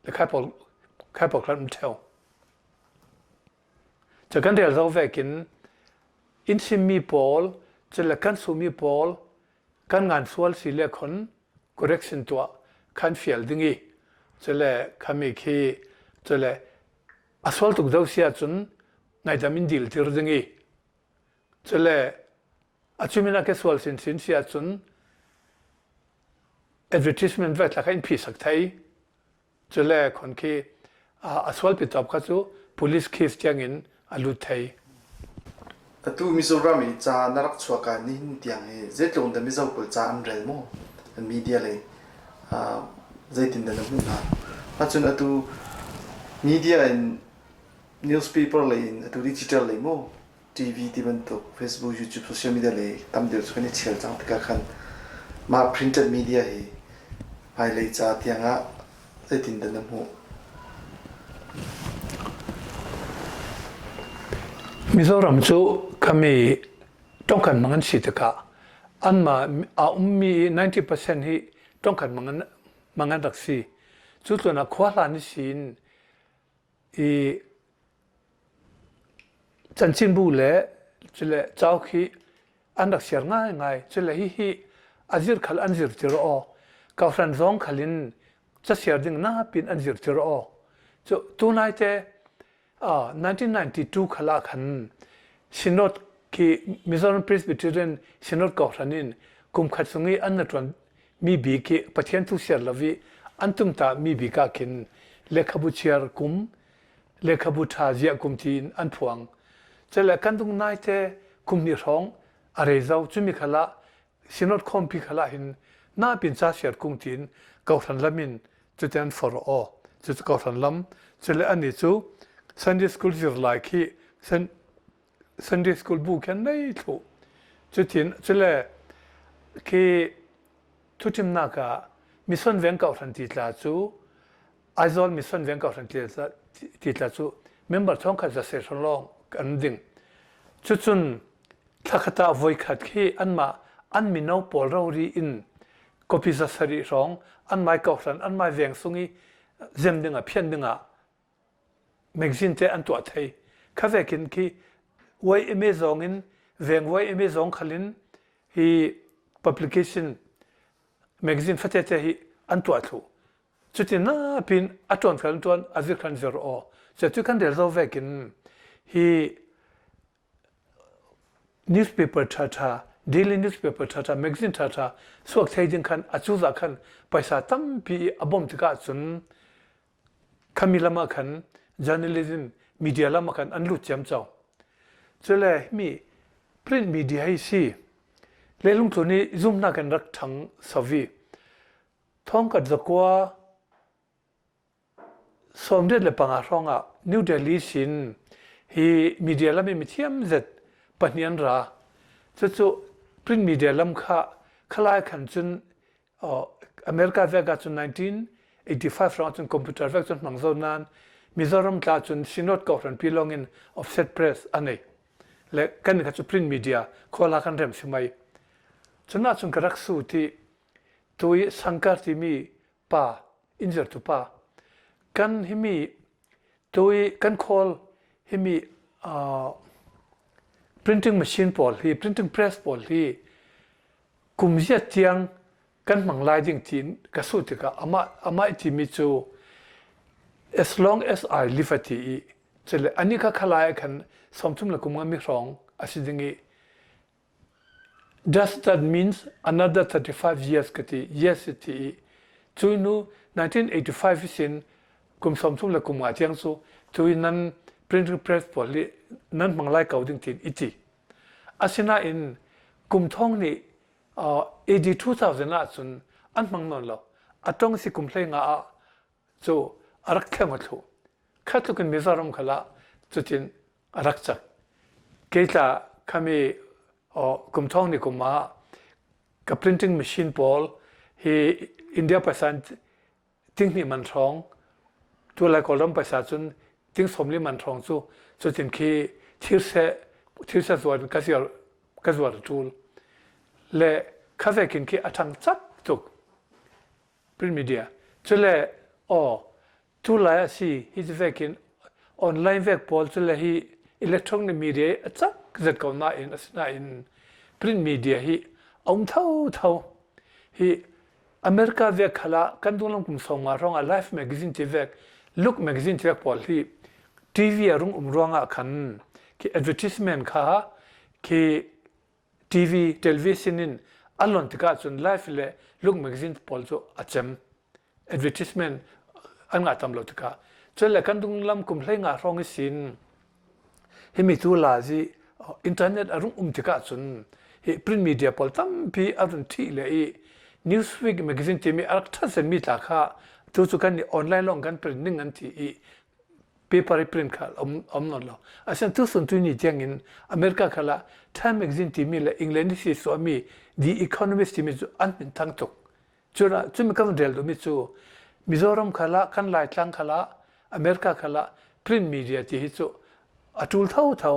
le khai pawl khai pawl khan um theo Cu kan rel zau vekin inn simmi pawl cule kan sumi pawl kan ngan sual si le khon correction tuah khan fial ding i cule khami khi cule a sual tuk do si ahcun ngaidam in dil tir ding i cule a cumin a ke sual sinsin si ahcun advertisement ve tla kha in phi sak thai Cule khon khi a sualpi tawp kha cu police case tiangin a lut thei. Atu Mizoram i ca na rak chuak ah nihin tiang hi zeitluk dah Mizo pawl ca an rel maw? An media lei zeitin dah na hmuh hna? Ahcun atu media in newspaper lei in atu digital lei maw TV ti bantuk Facebook, YouTube, social media lei tam deuh cu kan i ṭhial cang tikah khan mah printed media hi hmailei ca tiangah zeitindah na hmuh? Mizoram cu kami tongkhan mang an si tikah anmah a ummi 90% hi tongkhan mang an, mang an rak si. Cu tlun ah khua hlan i si in i Chanchinbu le cule cauk hi an rak siar ngaingai. Cule hihi a zir khal an zir tir aw. Kohhran zong khal in casiar ding napin an zir tir aw. Cu tunai te 1992 khal ah khan Synod khi Mizoram Presbyterian Synod kohhran in kum khat chung i an na ṭuan mi bik hi Pathian thu siar lo i an tumta mi bik ah khin lehkhabu chiar kum lehkhabu ṭha ziah kum tiin an phuang. Cele kan dung nai te kum hnih hrawng a rei zo cumi khal ah synod khawmpi khal ah hin na pin ca siar kung tiin kohhran lam in cuti an for aw cucu kohhran lam cule ani cu Sunday school zirlai khi Sunday school bu khi an nei thlu cutin cule khi thuṭhimnak ah mission veng kohhran ti tla cu Aizawl mission veng kohhran ti tla cu member thongkhat za se hron lawng kan ding. Cucun thlakhat ah voikhat khi anmah an mino pawl rori in copy za sarih hrawng an mai kohhran an mai veng sung i zem dingah phian dingah magazine te an tuah thei. Kha vekin khi YMA zong in veng YMA zong khalin hi publication magazine fate te hi an tuah thlu. Cutin na pin a tuan khan tuan a zir khan zir aw. Cu kan rel zo vekin hi newspaper ṭhaṭha, daily newspaper ṭhaṭha, magazine ṭhaṭha suak thei ding khan a cuzah khan paisa tampi i a bawmh tikah cun khami lam ah khan journalism media lam ah khan an lut ciamco. Cule mi print media hi si leilung tlun i zumnak in rak ṭhang sovi. Thongkat zakua 85 hrawng ah New Delhi sin hi media lam i mithiam zet pahnih an ra. Cucu print media lam kha khalai khan cun America vek ah cun 1985 hrawng cun computer vek cun hmang zo nain Mizoram tla cun Synod kohhran pi lawng in offset press a nei. Le kan kha cu print media khuala kan rem si mai. Cun ah cun ka rak su ti tu i Sankar timi pa inn zertu pa kan himi tu i kan khawl himi uh, printing machine pawl hi printing press pawl hi kum ziat tiang kan hmang lai ding tiin ka su tikah amah amah i timi cu as long as I live a ti i cule ani kha khalai khan 30 le kum nga mi hrawng a si ding i Does that means another 35 years ka ti? Yes a ti i cu hnu 1985 sin kum 30 le kum nga tiang cu cu i nan printing press pawl hi nan hmang lai ko ding tiin i ti. Asinain kum thong nih uh, AD 2000 ahcun an hmang nawn lo. A tong si kum hlei nga ah cu a rak thleng a thlu. Kha tluk in Mizoram khal ah cutin a rak cak. Kei tla khami kum thong ni kum ah ka printing machine pawl hi India paisa tinghnih man hrawng tu lai Kawlram paisa cun ting sawmli man hrawng cu cutin khi thirse thirse zuar in ka ziar ka zuar tul le kha vekin khi a ṭhang cak tuk print media cule aw Cu lai a si hi ti vek in online vek pawl cu le hi electronic media a cak zet ko nain asinain print media hi a um thotho. Hi America vek khal ah kan dunglam kum sawmnga hrawng ah Life magazine ti vek Look magazine ti vek pawl hi TV a rung um ruangah khan khi advertisement kha khi TV television in a lon tikah cun Life le Look magazine pawl cu a cem. Advertisement an ngah tam lo tikah cun le kan dunglam kum hlei nga hrawng i sin himi tu la zi internet a rung um tikah cun hi print media pawl tampi a run thih le i Newsweek magazine timi a rak ṭhat mi tla kha tu cu kan nih online lawng kan print ning an ti i paper i print kha um um non lo asian tu sun tu ni tiang in America khala Time magazine timi le England i suami The Economist timi cu an min thang tuk cura cumi kan rel duhmi cu Mizoram khala kan Laitlang khala America khala print media ti hi cu a tul tho tho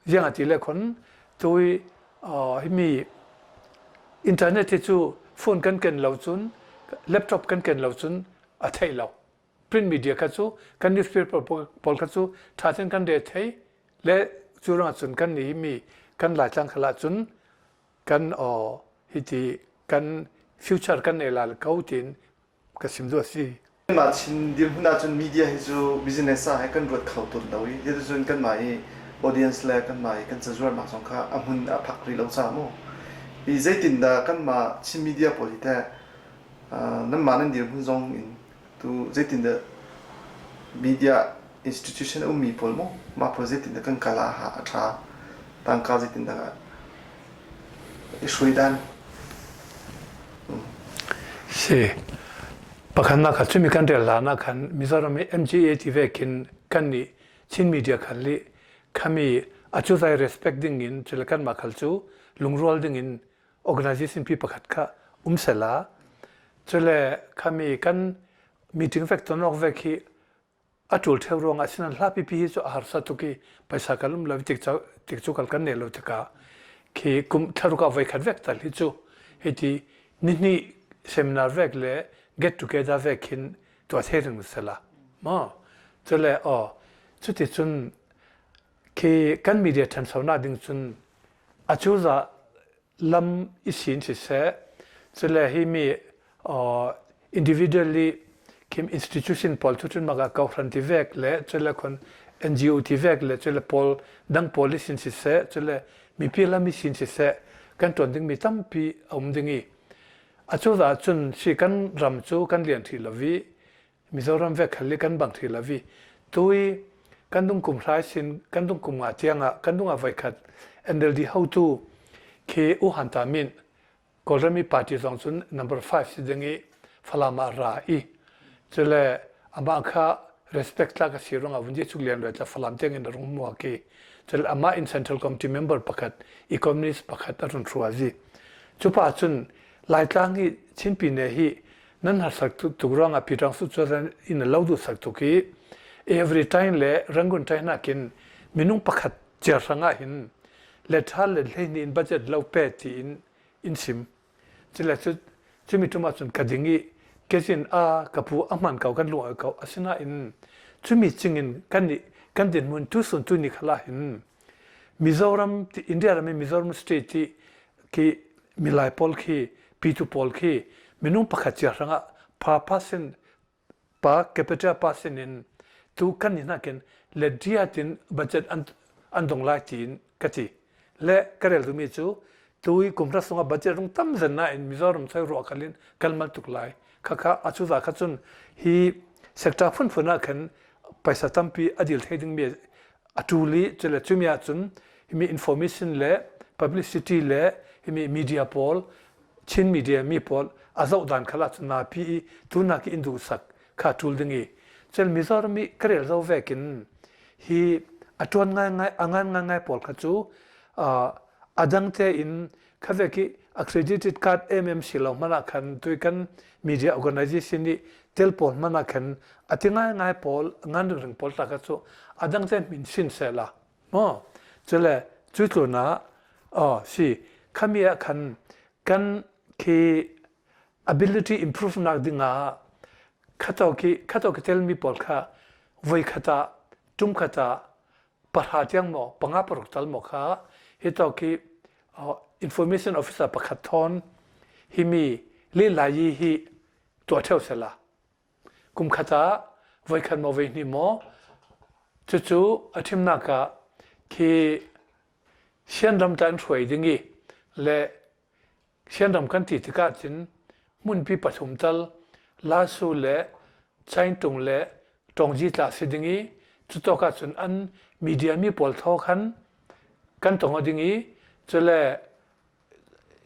ziang ti le khon tui himi internet hi cu phone kan ken lo cun laptop kan ken lo cun a theih lo print media kha cu kan newspaper pawl kha cu ṭha tein kan re thei le cu ruangah cun kan nih mi kan Laitlang khal ah cun kan aw hiti kan future kan nei la ko tiin ka sim duh a si. Kanmah Chin dirhmun ahcun media hi cu business ah he kan ruat kho tawn lo i cun kanmah i audience le kanmah i kan cazuarnak zong kha a hmun a phak rih lo caah mu. Hi zeitindah kanmah Chin media pawl hi teh nanmah nan dirhmun zong in tu zeitindah media institution a ummi pawl maw mah pawl zeitindah kan kal ah a ṭha tangka zeitindah i hruai dan Si pakhatnak kha cumi kan rel hlan ah khan Mizoram i MGA ti ve khin kan nih Chin media khal li khami acuzai respect ding in cule kanmah khal cu lungrual ding in organization pi pakhat kha um sela cule khami kan meeting vek ton awk vek hi a tul theu ruang ah sinan hla pipi hi cu a harsa tuk i paisa kan um lo tik tik cu kal kan nei lo tikah. Khi kum thlaruk ah voikhat vek tal hi cu hiti nihnih seminar vek le get together vek khin tuah thei ring sela ma cule aw cuti cun khi kan media ṭhanchonak ding cun acuzah lam i sin siseh cule hi mi individually khim institution pawl cu cun maka kohhran ti vek le cule khon NGO ti vek le cule pawl dang pawl i sin siseh cule mipi lam i sin siseh kan ṭuan dingmi tampi a um ding i acuzah cun si kan ram cu kan lian ṭhi lo i Mizoram vek khal i kan bang ṭhi lo i tui kan dung kum hrai sin kan dung kum nga tiang ah kan dung ah voikhat NLD hotu khi U Han Ta Min Kawlram i party zong cun number 5 si ding i Falam ah ra i cule amah kha respect tlak a si ruangah vun chuk lian re tla Falam tiang in a rung mua ki cule amah in Central Committee member pakhat i communist pakhat a run hrua zi cupa cun Laitlang hi Chinpi ne hi nan harsak tuk ruangah Peter Su cu in a lo duh sak tuk i every time le Rangoon time nakin minung pakhat cia hrang ah hin le ṭha le hleihnih in budget lo pe tiin in sim. Cule cu cumi tum ahcun ka ding i kezin a ka pu a hman ko kan lung ko asinain cumi cingin kan nih kan dinhmun tu sun tu ni khala hin Mizoram ti India ram i Mizoram state ti ki milai pawl khi pitu pawl khi minung pakhat cia hrangah pa pasin pa capital pasin in tu kan ni nakin le diatin budget an an dong lai tiin ka ti le ka rel dumi cu tui kum ra sunga budget rung tam zen na in Mizoram choi ruah kalin kalmal tuk lai kha kha achuza kha cun hi sector phun phun ah khan paisa tampi adil thei ding mi a ṭul i cule cumi ahcun himi information le publicity le himi media pawl Chin media mi pawl a zoh dan khal ahcun napi i tunak i in duhsak kha ṭul ding i cel Mizoram i ka rel zo vekin hi a ṭuan ngaingai a ngan ngaingai pawl kha cu a dang tein kha vek i accredited card MMC lo hmanh ah khan tui kan media organization nih tel pawl hmanh ah khan a ti ngaingai pawl ngan ring pawl ta kha cu a dang te min sin sela maw cule cu tlun ah oh si khami ah khan kan khi ability improve nak ding ah khato khi khato khi tel mi pawl kha voi khata tum khata pahra tiang maw panga paruk tal maw kha hi to khi information officer pakhat thawn himi le lai yi hi tuah theo sela kum khat ah voikhat maw voihnih maw cucu a thimnak ah khi Sianram tan hruai ding i le Sianram kan ti tikah cun hmunpi pathum tal Lasu le Chaintung le Tawngji tla si ding i cutawk ahcun an media mi pawl thaw khan kan tong ding i cule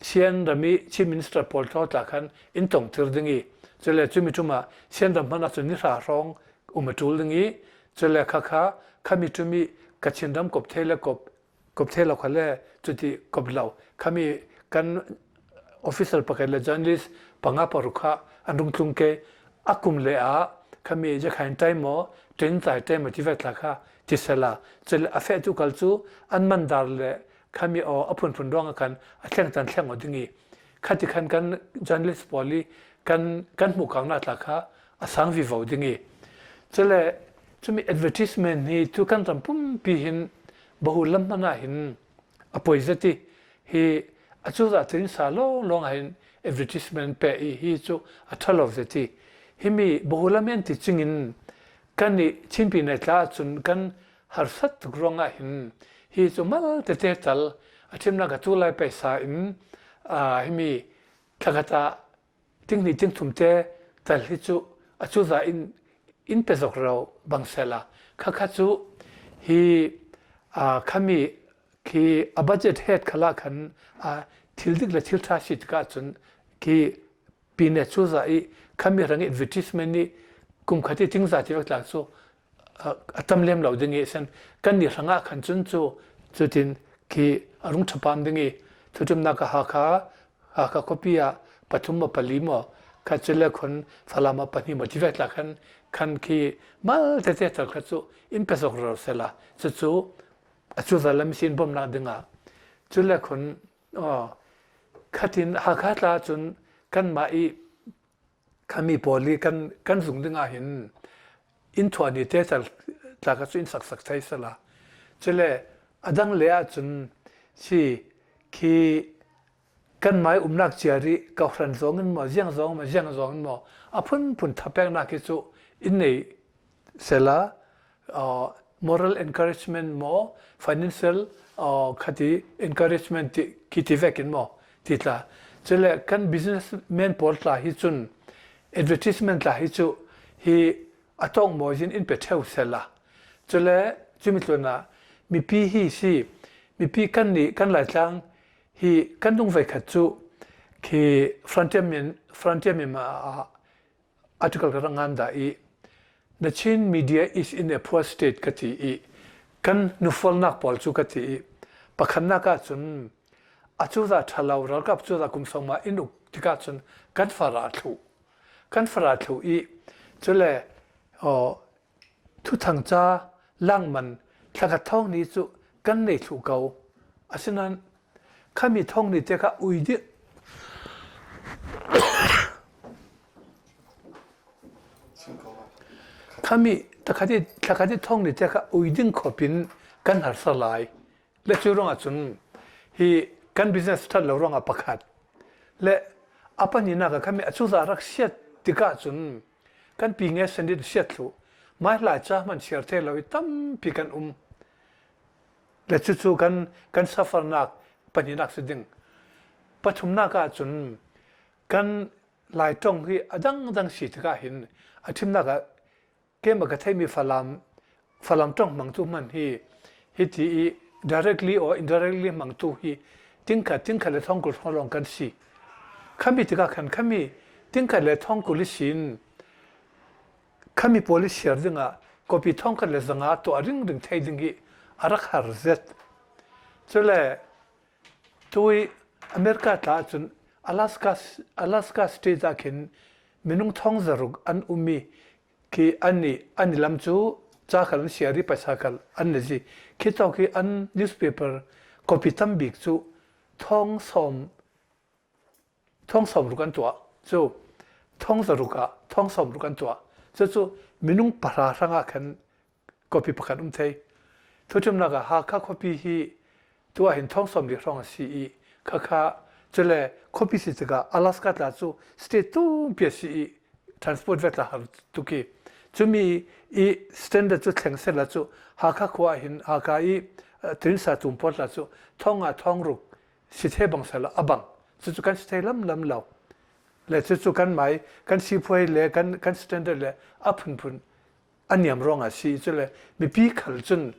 Sianram i Chief Minister pawl thaw tla khan in tong tir ding i cule cumi tum ah Sianram hmanh ahcun ni hra hrawng um a ṭul ding i cule khakha khami tum i Kachin ram kop the le kop kop the lo kha le cuti kop lo khami kan officer pakhat le journalist panga paruk kha an rung tlung ke akum le ah khami jakhain tai maw ten tai te ma ti ve tla kha ti sela chel a fe tu kal chu an mandar le khami o a phun phun ruang khan a thleng tan thleng o dingi khati khan kan journalist poli kan kan hmu kang na tla kha a sang vi vo dingi chele chumi advertisement hi tu kan ram pumpi hin bahu lam hmanh ah hin a poi zati hi a cuzah cun sa lawng lawng ah hin advertisement pe i hi cu a ṭhalo zati himi bahu lam an ti chingin kan i Chinpi nei tla cun kan harsat tuk ruangah hin hi cu mal tete tal a thimnak a tu lai paisa in himi thlakhat ah tinghnih tingthum te tal hi cu a cuza in in pe zok ro bang sela khakha cu hi khami khi a budget head khala khan thil dik le thil tha si tikah cun khi pine cuza i khami rang advertisement nih kum khati tingza ti vek tla cu a tam lem lo ding i sen kan ni hrangah khan cun cu cutin khi a rung ṭhapam ding i thuṭumnak a Hakha Hakha khuapi ah pathum maw pali maw kha cule khun Falam ah pahnih maw tive tla khan khan khi mal tete tal kha cu in pe zok ro sela cucu a cu zalam sin bawmnak dingah. Cule khun khatin Hakha tla cun kanmah i khami pawl i kan kan zung ding ah hin inn thuah ni te tal tla ka cu in sak sak thai sala. Cule adang le ah cun si khi kan mai umnak cia ri kohhran zong in maw ziang zong maw ziang zong in maw a phunphun thapeknak hi cu in nei sela moral encouragement maw financial khati encouragement ti khi ti vek in maw ti tla cule kan businessman pawl tla hi cun advertisement tla hi cu hi atong maw in in pe theu sela cule cumi tlun ah mipi hi si mipi kan nih kan laitlang hi kan lung voikhat cu khi frontier min frontier min ah article ka rak ngan dah i the Chin media is in a poor state ka ti i kan nufolnak pawl cu ka ti i pakhatnak ah cun acuza ṭhalo ralkap cuza kum sawma in uk tikah cun kan fara thlu kan fara thlu i cule Thuthang ca langman thlakhat thawng ni cu kan nei thlu ko. Asinain khami thawng ni te kha ui dih. Khami thlakhat i thlakhat i thawng ni te kha ui ding khop in kan harsa lai. Le cu ruangah cun hi kan business that lo ruangah pakhat le a pahnihnak ah khami a cuza rak siat tikah cun kan pi nge sendit siat thlu mai lai cha man siar the lo i tampi kan um le cucu kan kan safarnak pahnihnak si ding pathumnak ah cun kan lai tong hi a dangdang si tikah hin a thimnak ah keimah ka theimi falam falam tong hmangtu hman hi hi ti i directly or indirectly hmangtu hi tingkhat tingkhat le thongkul hrawng lawng kan si khami tikah khan khami tingkhat le thongkul i sin khami pawl i share dingah copy thongkhat le zanga tuah ring ring thei ding hi a rak har zet cule tui America tla ahcun Alaska Alaska state ah khin minung thong zaruk an um i khi an i an i lam cu ca khal an siar i paisa khal an na zi khi tawk hi an newspaper copy tam bik cu thong sawm thong sawm ruk an tuah cu thong zaruk ah thong sawm ruk an tuah cu cu minung pahra hrang ah khan khuapi pakhat um thei. Thuṭumnak ah Hakha khuapi hi tu ahhin thong 40 hrawng a si i khakha cule khuapi si tikah Alaska tla cu state tumpi a si i transport ve tla har tuk i cumi i standard cu thleng sela cu Hakha khua ahhin Hakha i Trinsa tum pawl tla cu thong ah thong ruk si the bang sela a bang cucu kan si thei lam lam lo le cucu kan mai kan sipuai le kan kan standard le a phunphun a niam ruangah si cule mipi khal cun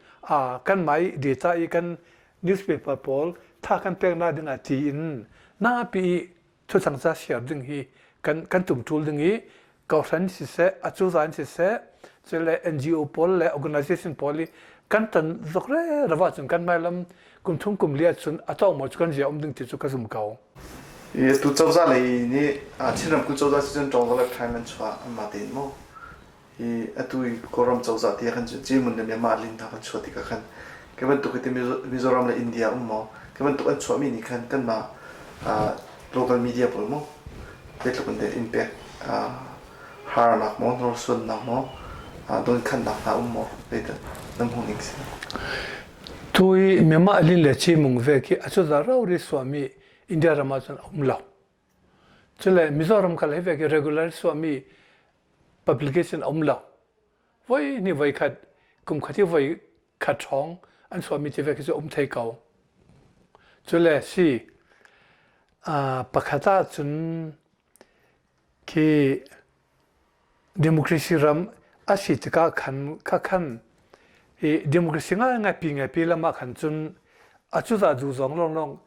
kan mai data i kan newspaper pawl tha kan peknak ding ah tiin napi i thuthang ca share ding hi kan kan tumtul ding i kohhran siseh acuzan siseh cule NGO pawl le organization pawl i kan tan zok re rawa cun kan mailam kum thum kum li cun atong mo cu kan zia um ding ti cu ka zum ko. I tu cozah lei nih Chin ramkulh cozah si cun tawng le crime an chuah an mah tein maw Hi atu i Kawlram cozah ti ah khan cun Cimun le Myanmar lin hna kan chuah tikah khan khi bantuk hi ti Mizoram le India um maw khi bantuk an chuahmi nih khan kanmah local media pawl maw zeitluk in dah impact harnak maw hnorsuannak maw donkhannak hna um maw zeidah nan hmuh ning si? Tu i Myanmar lin le Cimung ve khi acozah rori suahmi India ram ah cun a um lo. Cule Mizoram kal hi ve khi regular suahmi publication a um lo. Voi ni voi khat kum khat i voi khat hrawng an chuahmi ti ve khi cu um thei ko. Cule si pakhat ah cun khi democracy ram a si tikah khan kha khan i democracy ngai pi ngai pi lam ah khan cun a cuza du zong long long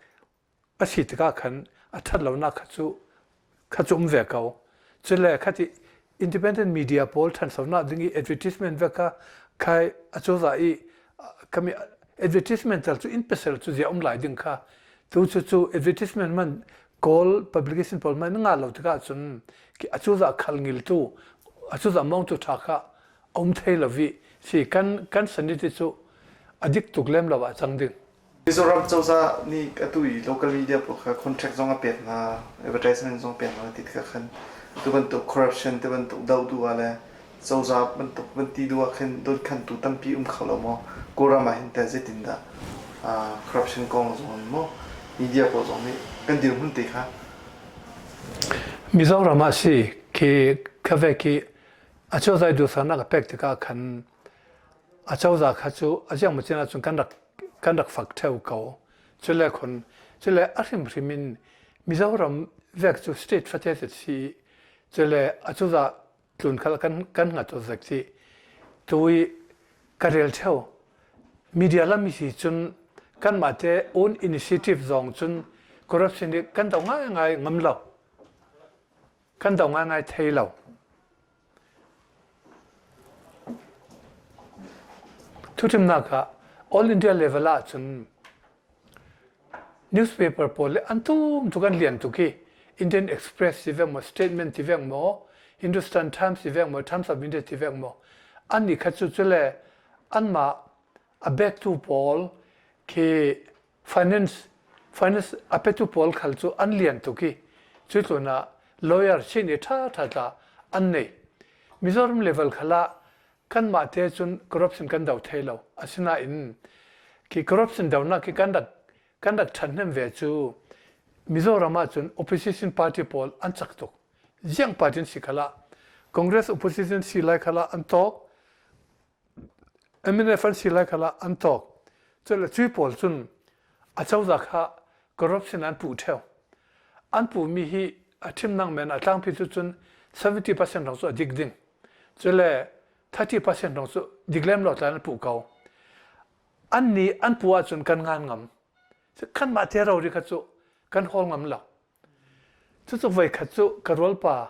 a si tikah khan a ṭhat lonak kha cu kha cu um ve ko. Cule khati independent media pawl ṭhansonak ding i advertisement ve kha khai a cozah i kami advertisement tal cu in pesel cu zia um lai ding kha tu cu cu advertisement man kawl publication pawl man nga lo tikah cun a cozah khal ngil tu a cozah mong tu ṭha kha um thei lo vi si kan kan sanity cu a dik tuk lem lo ah cang ding. Mizoram cozah nih atu i local media pawl kha contract zong a pek hna, advertisement zong a pek hna ti tikah khan tu bantuk corruption ti bantuk doh duh ah le cozah bantuk van ti duh ah khin donkhantu tampi um kho lo maw? Kawlram ah hin teh zeitindah corruption kong zong in maw media pawl zong nih kan dirhmun te kha Mizoram ah si khi ka ve khi a cozah duhsaknak a pek tikah khan a cozah kha cu a ziang maw cin ahcun kan rak kan rak fak theo ko. Cule khon cule a hrimhrim in Mizoram vek cu state fate te si cule a cozah tlun khal kan kan hngat zek ti tui ka rel theo media lam hi cun kanmah te own initiative zong cun corruption hi kan do ngai ngai ngam lo kan do ngai ngai thei lo Thuṭhimnak ah All India level ah cun newspaper pawl le an tum tuk an lian tuk i Indian Express ti vek maw, Statement ti vek maw, Hindustan Times ti vek maw, Times of India ti vek maw, an nih khat cu cule anmah a backtu pawl khi finance finance a petu pawl khal cu an lian tuk i cu tlun ah lawyer chin i ṭha ṭha tla an nei. Mizoram level khal ah kanmah te cun corruption kan do thei lo. Asinain khi corruption donak khi kan rak kan rak ṭhathnem ve cu Mizoram ah cun opposition party pawl an cak tuk. Ziang party an si khal ah Congress opposition si lai khal ah an tawk. MNF an si lai khal ah an tawk. Cule cui pawl cun a cozah kha corruption an puh ṭheo. An puhmi hi a thimnak men a tlangpi cu cun 70% lawng cu a dik ding. Cule 30% lawng cu dik lem lo tlan an puh ko. An nih an puh ahcun kan ngan ngam. Kanmah te rori kha cu kan hawl ngam lo. Cucu voikhat cu ka rualpa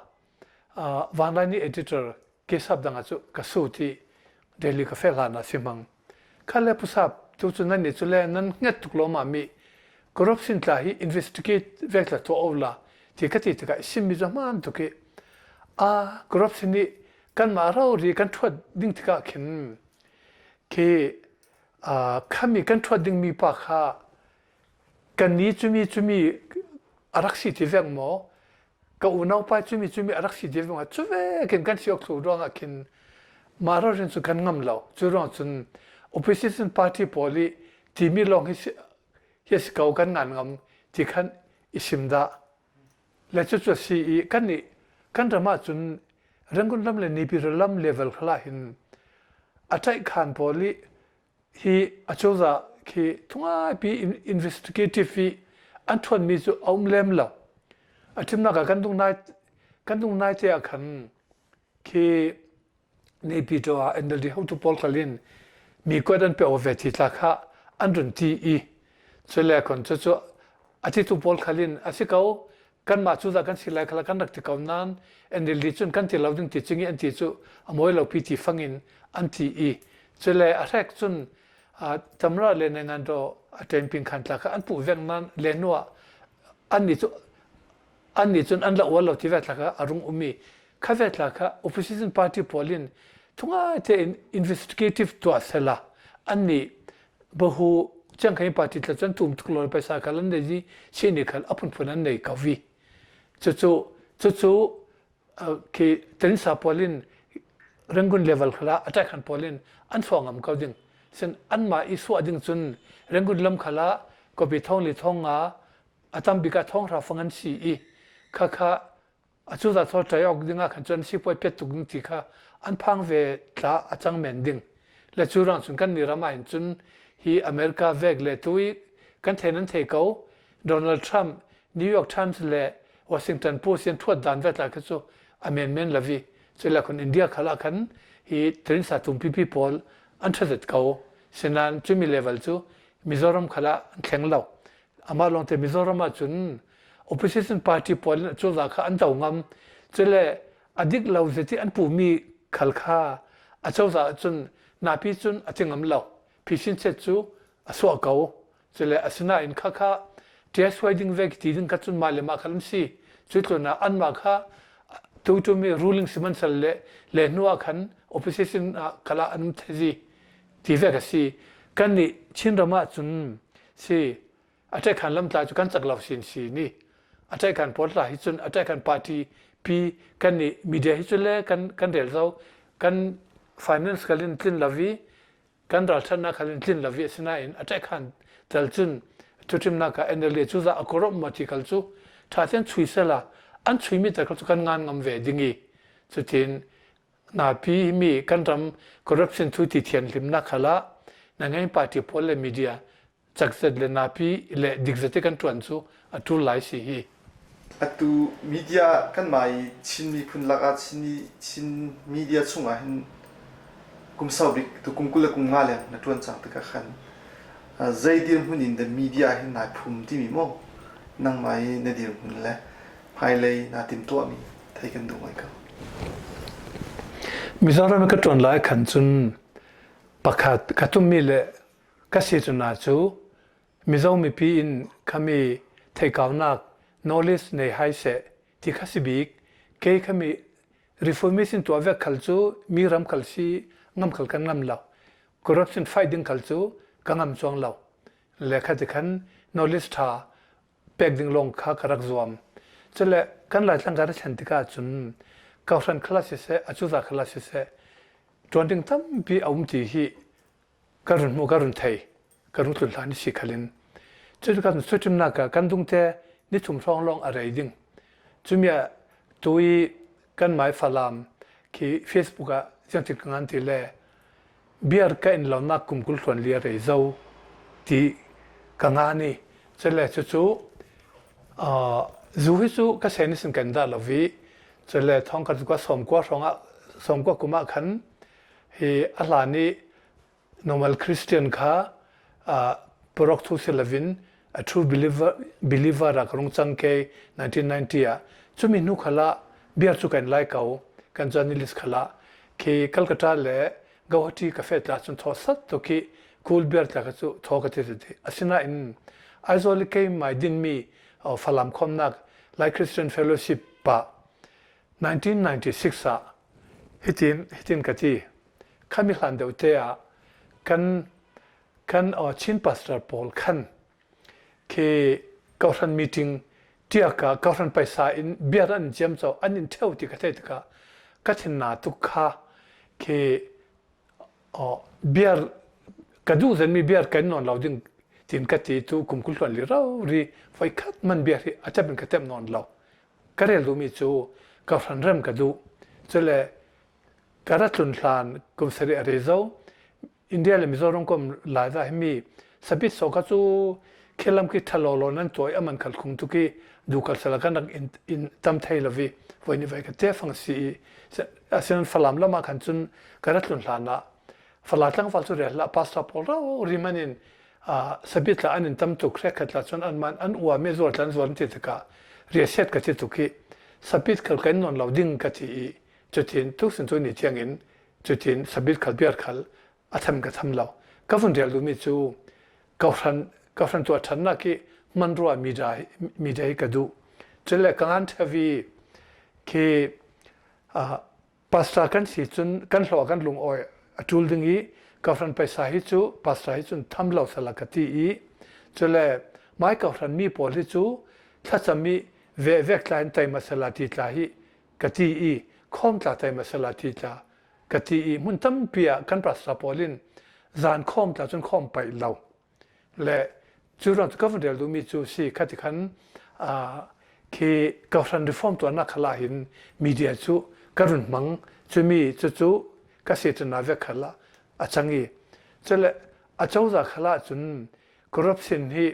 Vanlaini editor Kesap dang ah cu ka sut i Delhi ka fel hlan ah si hmang. Kha le pusap tu cu nan nih cu le nan hnget tuk lawmah mi corruption tla hi investigate vek tla tuah o la ti ka ti tikah simmi cu hmaan tuk i a corruption nih kanmah rori kan ṭhuat ding tikah khin khi khami kan ṭhuat dingmi pa kha kan ni cumi cumi a rak si ti vek maw ka unau pa cumi cumi a rak si ti vek maw cu vekin kan si awk thlu ruangah khin mah ralrin cu kan ngam lo cu ruang cun opposition party pawl i timi lawng hi hi si ko kan ngan ngam ti khan i sim dah le cucu a si i kan nih kan ram ah cun Rangoon lam le Nipiro lam level khala hin a ṭaih khan pawl i hi acozah khi thungaipi investigative i an ṭhuanmi cu a um lem lo. A ṭhimnak ah kan dung nai kan dung nai te ah khan khi Naypyidaw ah NLD hotu pawl kal in mi kuat an pe ve ti tla kha an run ti i cule kon cucu a titu pawl khal in a si ko kanmah cu dah kan si lai khala kan rak ti ko nain NLD cun kan ti lo ding ti cingi an ti cu a mawi lo pi ti fang in an ti i cule a hrek cun tamra le nengan do a ṭenping khan tla kha an puh veng nan le nuah an nih cu an nih cun an la ual lo ti ve tla kha a rung um i kha ve tla kha opposition party pawl in thungai tein investigative tuah sela an nih bahu chiangkhain party tla cun tum tuk lo paisa khal an nei i chini khal a phunphun an nei ko vi cucu cucu khi tensa pawl in Rangoon level khala attack han pawl in an suah ngam ko ding sin an mah i suah ding cun Rangoon lam khala kopi thong li thong nga a tam bik ah thong hra fang an si i kha kha Acozah thawr ṭai awk dingah khan cun sipuai pet tuk ding ti kha an phang ve tla a cang men ding. Le cu rang cun kan mi ram ah hin cun hi America vek le tu i kan thei nan thei ko Donald Trump New York Times le Washington Post in ṭhuat dan ve tla khi cu a menmen lavi. Cule khun India khal ah khan hi trinsa tumpipi pawl an ṭhatzet ko. Sinain cumi level cu Mizoram khal ah an thleng lo. Amah lawngte Mizoram ah cun opposition party pawl in cozah kha an do ngam cule a dik lo zeti an puhmi khal kha a cozah cun napi cun a ti ngam lo phisin chet cu a suah ko cule asinain kha kha ṭia suai ding ve ti ding kha cun mah le mah khal an si cu tlun ah anmah kha tu tu mi ruling sihmanhsel le le hnu ah khan opposition ah kala an um thezi ti ve ka si kan nih Chinram ah cun. Si a ṭekhan lamtla cu kan cak lo sin si ni. A ṭekhan pawl tla hi cun a ṭekhan party pi kan nih media hi cu le kan kan rel zo kan finance kal in tlin lo i kan ralṭhatnak khal in tlin lo i asinain a ṭekhan tel cun thuṭhimnak ah NLD cu za a korom ma ti khal cu ṭha ten chui sela an chuimi tel khal cu kan ngan ngam ve ding i cutin napi mi kan ram corruption thu ti thian hlimnak khal ah nangain party pawl le media cakzet le napi le dikzet kan ṭuan cu a ṭul lai si hi. Atu media kanmah i Chin miphun lakah Chin, Chin media chungah hin kum sau bik tu kum 20 le kum nga leng na ṭuan cang tikah khan zei dirhmun in dah media hin nai phum timi maw nangmah i na dirhmun le hmailei naa timtuahmi thei kan duh ngai ko. Mizoram ka ṭuan lai khan cun pakhat ka tummi le Ka si cu na cu Mizo mipi in khami theikaunak knowledge nei hai seh ti kha si bik. Kei khami reformation tuah vek khal cu mi ram khal si ngam khal kan ngam lo. Corruption fight ding khal cu ka ngam chuang lo. Le kha ti khan knowledge tha pek ding lawng kha ka rak zuam. Cule kan Laitlang ka ra thlen tikah cun kohhran khala siseh, acuza khala siseh, ṭuan ding tampi a um ti hi ka run hmu ka run thei ka rung tlun hlan si khalin cu kan suṭimnak ah kan dungte ni thum hrawng lawng a rei ding cumi ah tui kan mai falam khi Facebook ah ziangtin ka ngan ti le beer ka in lonak kum kul hluan li a rei zo ti ka nga ni cule cucu zu hi cu ka sen sin kan dah lo vi cule thong kan kwa som kwa hrawng ah som kwa kum ah khan Hi a hlan i normal Christian kha parok thu si lovin a true believer, believer ah ka rung cang ke 1990 ah cumi hnu khala beer cu kan lai ko kan journalist khala khi Calcutta le Guwahati ka fet la cun thaw sat to khi cool beer tla ka cu thaw ka ti ti asinain Aizawl i kei mai din mi Falam khomnak Lai Christian Fellowship pa 1996 ah hitin hitin ka ti. Khami hlan deuh te ah kan kan Chin pastor pawl khan khi kohhran meeting tiak ah kohhran paisa in beer an ciam cho an in theu ti ka theih tikah ka thin na tuk kha khi beer ka duh zen mi beer kan non lo ding tin ka ti tu kum kul hluan li rau ri voi khat man beer hi a tep in ka tep non lo Ka rel duhmi cu ka hranrem ka duh. Cule ka ra tlun hlan kum sarih a rei zo. India le Mizoram kom Laiza hi mi sabit so ka cu khilam ki thalo lo nan tuai aman khal khung tu ki du kal sala kan rak in, in tam thei lovi voi ni vai ka te fang si i asinan falam lama khan cun ka ra tlun hlan ah fala tlangval cu rel la pastor pawl rau riman in sabit la an in tam tuk hrekhat la cun an man an ua me zuar tlan zuar ti tikah riaset ka ti tuk i sabit khal kan non lo ding ka ti i cutin tuksin cu ni tiang in cutin sabit khal biar khal a tham ka tham lo ka vun rel duhmi cu kohhran kohhran tuah ṭhannak hi hmanrua media media hi ka duh cule ka ngan ṭhavi khi Pastor kan si cun kan hlawh kan lungawi a ṭul ding i kohhran paisa hi cu pastor hi cun tham lo sala ka ti i cule mai kohhran mi pawl hi cu thlacam i ve vek tla in teima sala ti tla hi ka ti i khawm tla teima sala ti tla ka ti i hmun tampi ah kan pastor pawl in zan khawm tla cun khawm paih lo Le cu ruang cu ka vun rel duhmi cu si khati khan khi kohhran reform tuahnak khal ah hin media cu ka run hmang cumi cucu ka seṭan ah vek khal ah a cang i cule a cozah khal ah cun corruption hi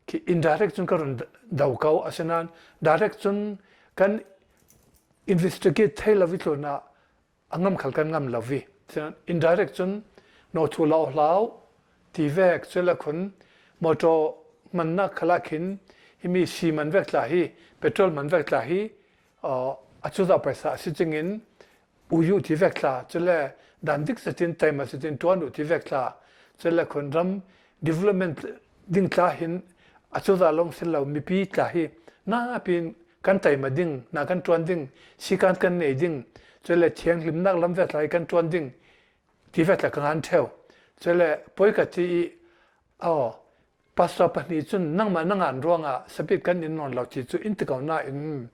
khi indirect cun ka run do ko asinain direct cun kan investigate thei lo i tlun ah a ngam khal kan ngam lo vi indirect cun no thu lo hlau ti vek cula khun motor mannak khala khin himi si man vek tla hi petrol man vek tla hi achuza paisa si chingin uyu ti vek tla cule dan dik satin taima satin tuan u ti vek tla cule khun ram development ding tla hin achuza long sin lo mipi tla hi na pin kan teima ding na kan ṭuan ding sikan kan nei ding cule thianghlimnak lam ve tlai kan ṭuan ding ti ve tla ka ngan ṭheu cule poi ka ti i oh. Pastor pahnih cun nangmah na ngan ruangah sabit kan in nawn lo ti cu in ti ko nain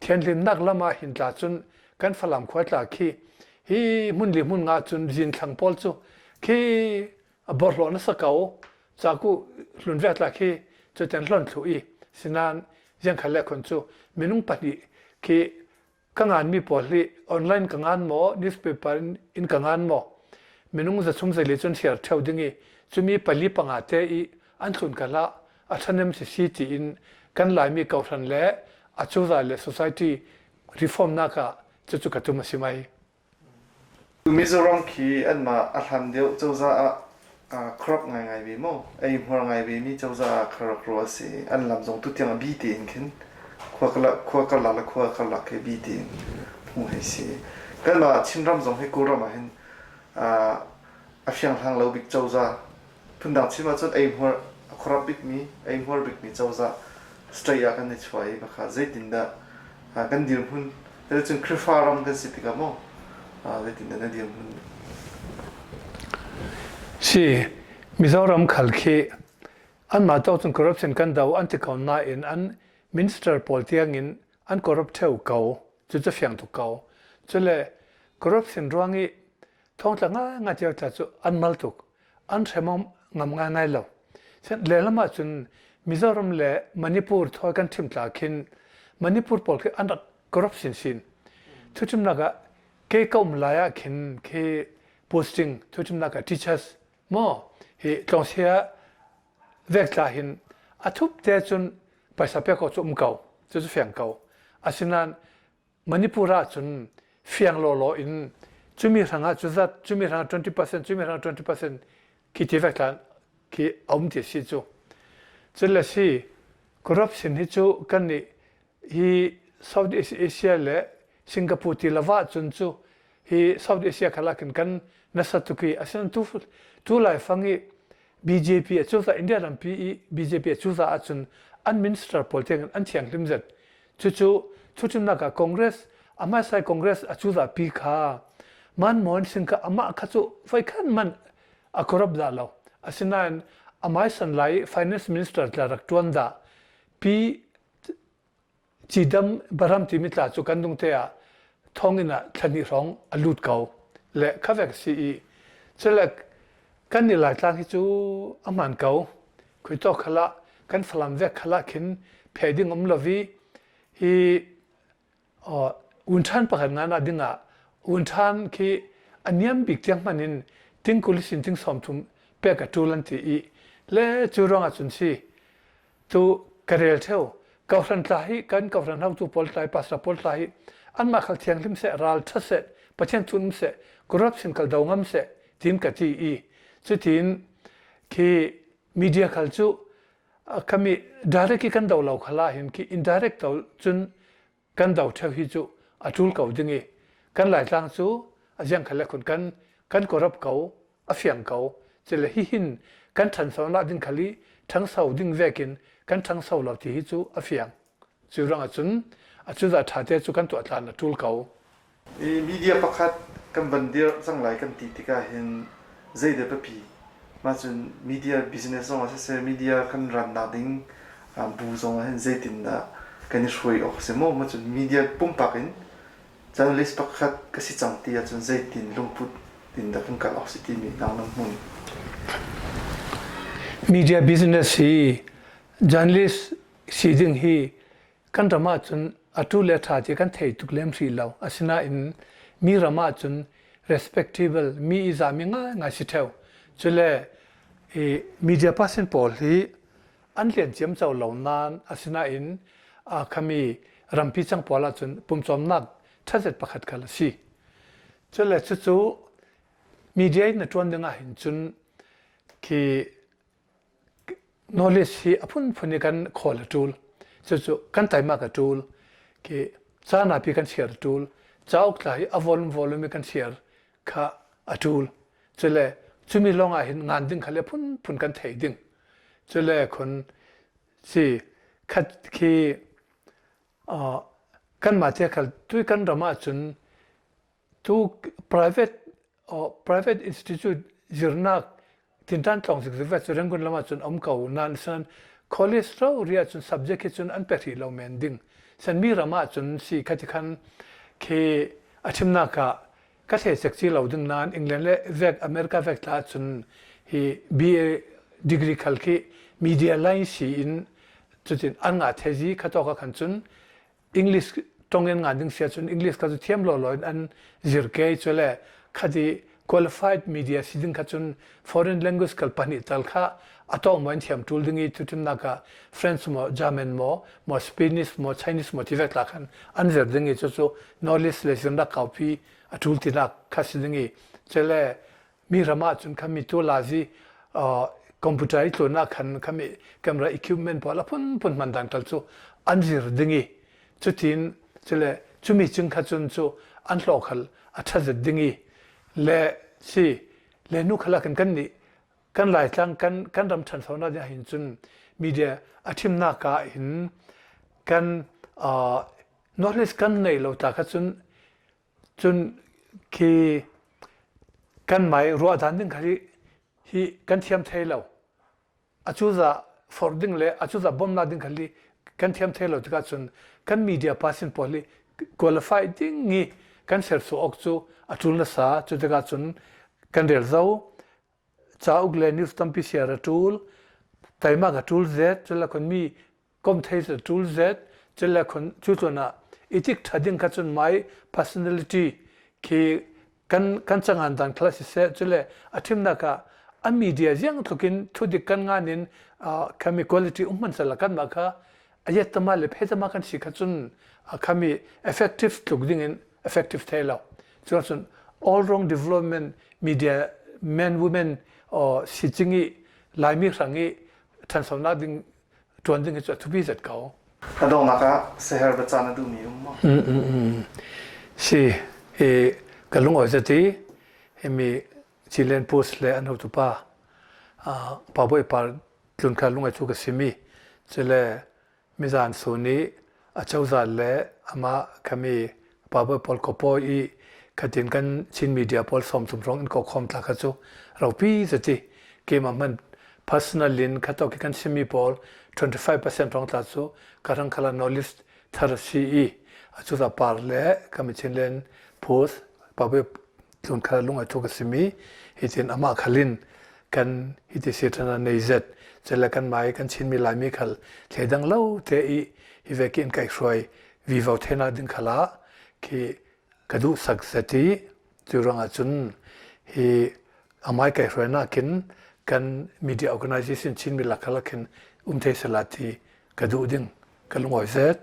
thianhlimnak lam ah hin tla cun kan Falam khua tla khi hi hmun li hmun nga cun zin thlang pawl cu khi a borhlawh nasa ko caku hlun ve tla khi cu ten hlon thlu i sinan ziangkhal le khon cu minung pahnih khi ka nganmi pawl hi online ka ngan maw newspaper in ka ngan maw minung za chung zeile cun share theo ding i cumi pali panga te i an thlun ka hlah a ṭhahnem si si tiin kan Laimi kohhran le acozah le society reform nak ah cucu ka tum a si mai. Mizoram khi anmah a hlan deuh cozah ah corrupt ngaingai ve maw? Eihmuar ngai ve mi cozah ah kha rak ruah a si. An lam zong tutiang a bi tein khin khua khua karlak le khua karlak khi bi tein hmuh hei si. Kanmah Chinram zong hi Kawlram ah hin a fianghlang lo bik cozah Phundang chim ahcun eihmuar a corrupt bikmi, eihmuar bikmi cozah state ah kan i chuah i bakha zeitindah kan dirhmun cun Khrihfa ram kan si tikah maw zeitindah na dirhmun Si Mizoram khal khi anmah tawk cun corruption kan do an ti ko nain an minister pawl tiangin an corrupt theo ko cu cu fiang tuk ko cule corruption ruang i thongtla ngaingai cio tla cu an mal tuk an hrem ngam ngaingai lo. Lehlam ahcun Mizoram le Manipur thawi kan thim tla khin Manipur pawl khi an rak corrupt sinsin. Thuchimnak ah ke ka um lai ah khin khi posting thuchimnak ah teachers maw hi tlawngsia vek tla hin a thup te cun paisa pek awk cu um ko cu cu fiang ko asinain Manipur ah cun fiang lawlaw in cumi hrangah cu zat cumi hrangah 20% cumi hrangah 20% khi ti vek tlan khi a um ti si cu cun le si corruption hi cu kan nih hi South East Asia le Singapore ti lava cun cu hi South Asia khala khin kan nasa tuki asian tu tu lai fang i BJP a cuza India rampi i BJP a cuza ahcun an minister pawl tiangin an thianghlim zet Cucu thuchimnak ah Congress a hmaisai Congress a cuzapi kha Manmohan Singh kha amah kha cu voikhat hmanh a corrupt dah lo. Asinain a maisan lai i finance minister tla rak ṭuan dah Pi Cidam Baram timi tla cu kan dungte ah thonginn ah thla hnih hrawng a lut ko le kha vek si i cule kan i Laitlang hi cu a hmaan ko. Khui tawk khal ah kan Falam vek khal ah khin phe ding um lo i hi unṭhan pakhat ngan ah ding ah unṭhan khi a niam bik tiang hmanh in ting kul sin ting 30 pek a ṭul an ti i le cu ruang ah cun si tu ka rel theo kohhran tla hi kan kohhran hotu pawl tlai pastor pawl tla hi anmah khal thianghlim seh ral ṭha seh Pathian thun seh corruption khal do ngam seh tin ka ti i cutin khi media khal cu khami direct i kan do lo khala hin khi indirect to cun kan do theo hi cu a tul ko ding i kan laitlang cu a ziang khal le khun kan kan corrupt ko a fiang ko cile hi hin kan ṭhanso nak ding khal i ṭhangso ding vekin kan ṭhangso lo ti hi cu a fiang cu ruangah cun a cuza ṭha te cu kan tuah tlan a ṭul ko I media pakhat kan van dirh cang lai kan ti tikah hin zeidah biapi? Mah cun media business zong ah siseh, media kan rannak ding bu zong ah hin zeitindah kan i hruai awk a si maw? Mah cun media pumpak in journalist pakhat ka si cang ti ahcun zeitin lungput in dah kan kal awk si timi nang na hmun? Media business hi journalist si ding hi kan ram ahcun atu le ṭha ti kan thei tuk lem hrih lo. Asinain mi ram ahcun respectable mi i zami ngaingai si ṭheo. Cule i media person pawl hi an lian ciamco lo nain asinain khami rampi cang pawl ahcun pumcawmnak ṭhatzet pakhat khal a si. Cule cucu media in na ṭuan ding ahhin cun khi knowledge hi a phunphun i kan khawl a ṭul. Cucu kan taimak a ṭul. Khi ca napi kan share a ṭul. Cauk tla hi a volume volume i kan share kha a ṭul. Cule cumi lawng ah hin ngan ding kha le phunphun kan thei ding. Cule khun si khat khi kanmah te khal tui kan ram ahcun tu private private institute zirnak. Tintan tlawng zikzik ve cu Rangoon lam ahcun um ko nain san college ro ri ahcun subject hi cun an pe hrih lo men ding. San mi ram ahcun si khati khan khi a chimnak ah ka thei sek ci lo ding nain England le vek America vek tla ahcun hi BA degree khal khi media line si in cutin an ngah thezi kha tawk ah khan cun English tong in ngan ding sia cun English kha cu thiam law law in an zir ke cu le khati qualified media si ding kha cun foreign language kal pahnih tal kha a tawng mo in thiam tul ding i tutimnak ah French mo German mo mo Spanish mo Chinese mo ti vek la khan an zir ding i cu cu knowledge le zirnak kaupi a tul tinak kha si ding i cele mi ram ah cun khan mi tu lazi computer i tluan ah khan khami camera equipment pawl a phunphun hman dan tal cu an zir ding i cutin cule cumi cung kha cun cu an hlawh khal a ṭhazet ding i le si le nu khala kan kan nih kan laitlang kan kan ram ṭhansonak ding hin cun media a thimnak ah hin kan knowledge kan nei lo ta kha cun Cun khi kanmah i ruahdan ding kha hi kan thiam thai lo. A cuzah forh ding le a cuzah bawmhnak ding kha li kan thiam thai lo tikah cun kan media pa sin pawl hi qualify ding i kan sersuah awk cu a ṭul nasa. Cu tikah cun kan rel zau. Cauk le news tampi share a ṭul. Teimak a ṭul zet. Cun le mi kom thei cu tul zet cule khun cu cun ah itik tha ding kha cun my personality khi kan kan changan dan khala siseh cule a thimnak ah a media ziang tlukin thudik kan ngan in khami quality um man sala kan ma kha ayet tama le phe tama kan si kha cun khami effective tluk ding in effective thei lo cu cun all wrong development media men women or si chingi laimi hrangi thansonak ding ṭuan ding hi cu a thupi zet ko. A donghnak ah seher biaca na duhmi um maw? Si, i ka lungawi zet i himi Chilean Post le an hotu pa pa Bawi Par tlun kha lungai cu ka simi cule mizan su nih acozah le amah khami pa Bawi Paul Kopo i khatin kan Chin media pawl 30 rong in ko khom tla kha cu ropi zati keimah hmanh personal in khato ki kan chimmi pawl 25% rong tla cu ka rang khala knowledge thar si i acuza par le kami Chinland post pa Bawi tlun kha lung a thu ka simi hitin amah khalin kan hiti si thana nei zet cele kan mai kan Chinmi Laimi khal thledang lo te i hi ve ki in kai hruai vivo thena ding khala khi ka duh sak zet i cu ruangah cun hi amai kai hruai nakin kan media organization Chinmi lakha khin um thei sela ti ka duh ding ka lungawi zet.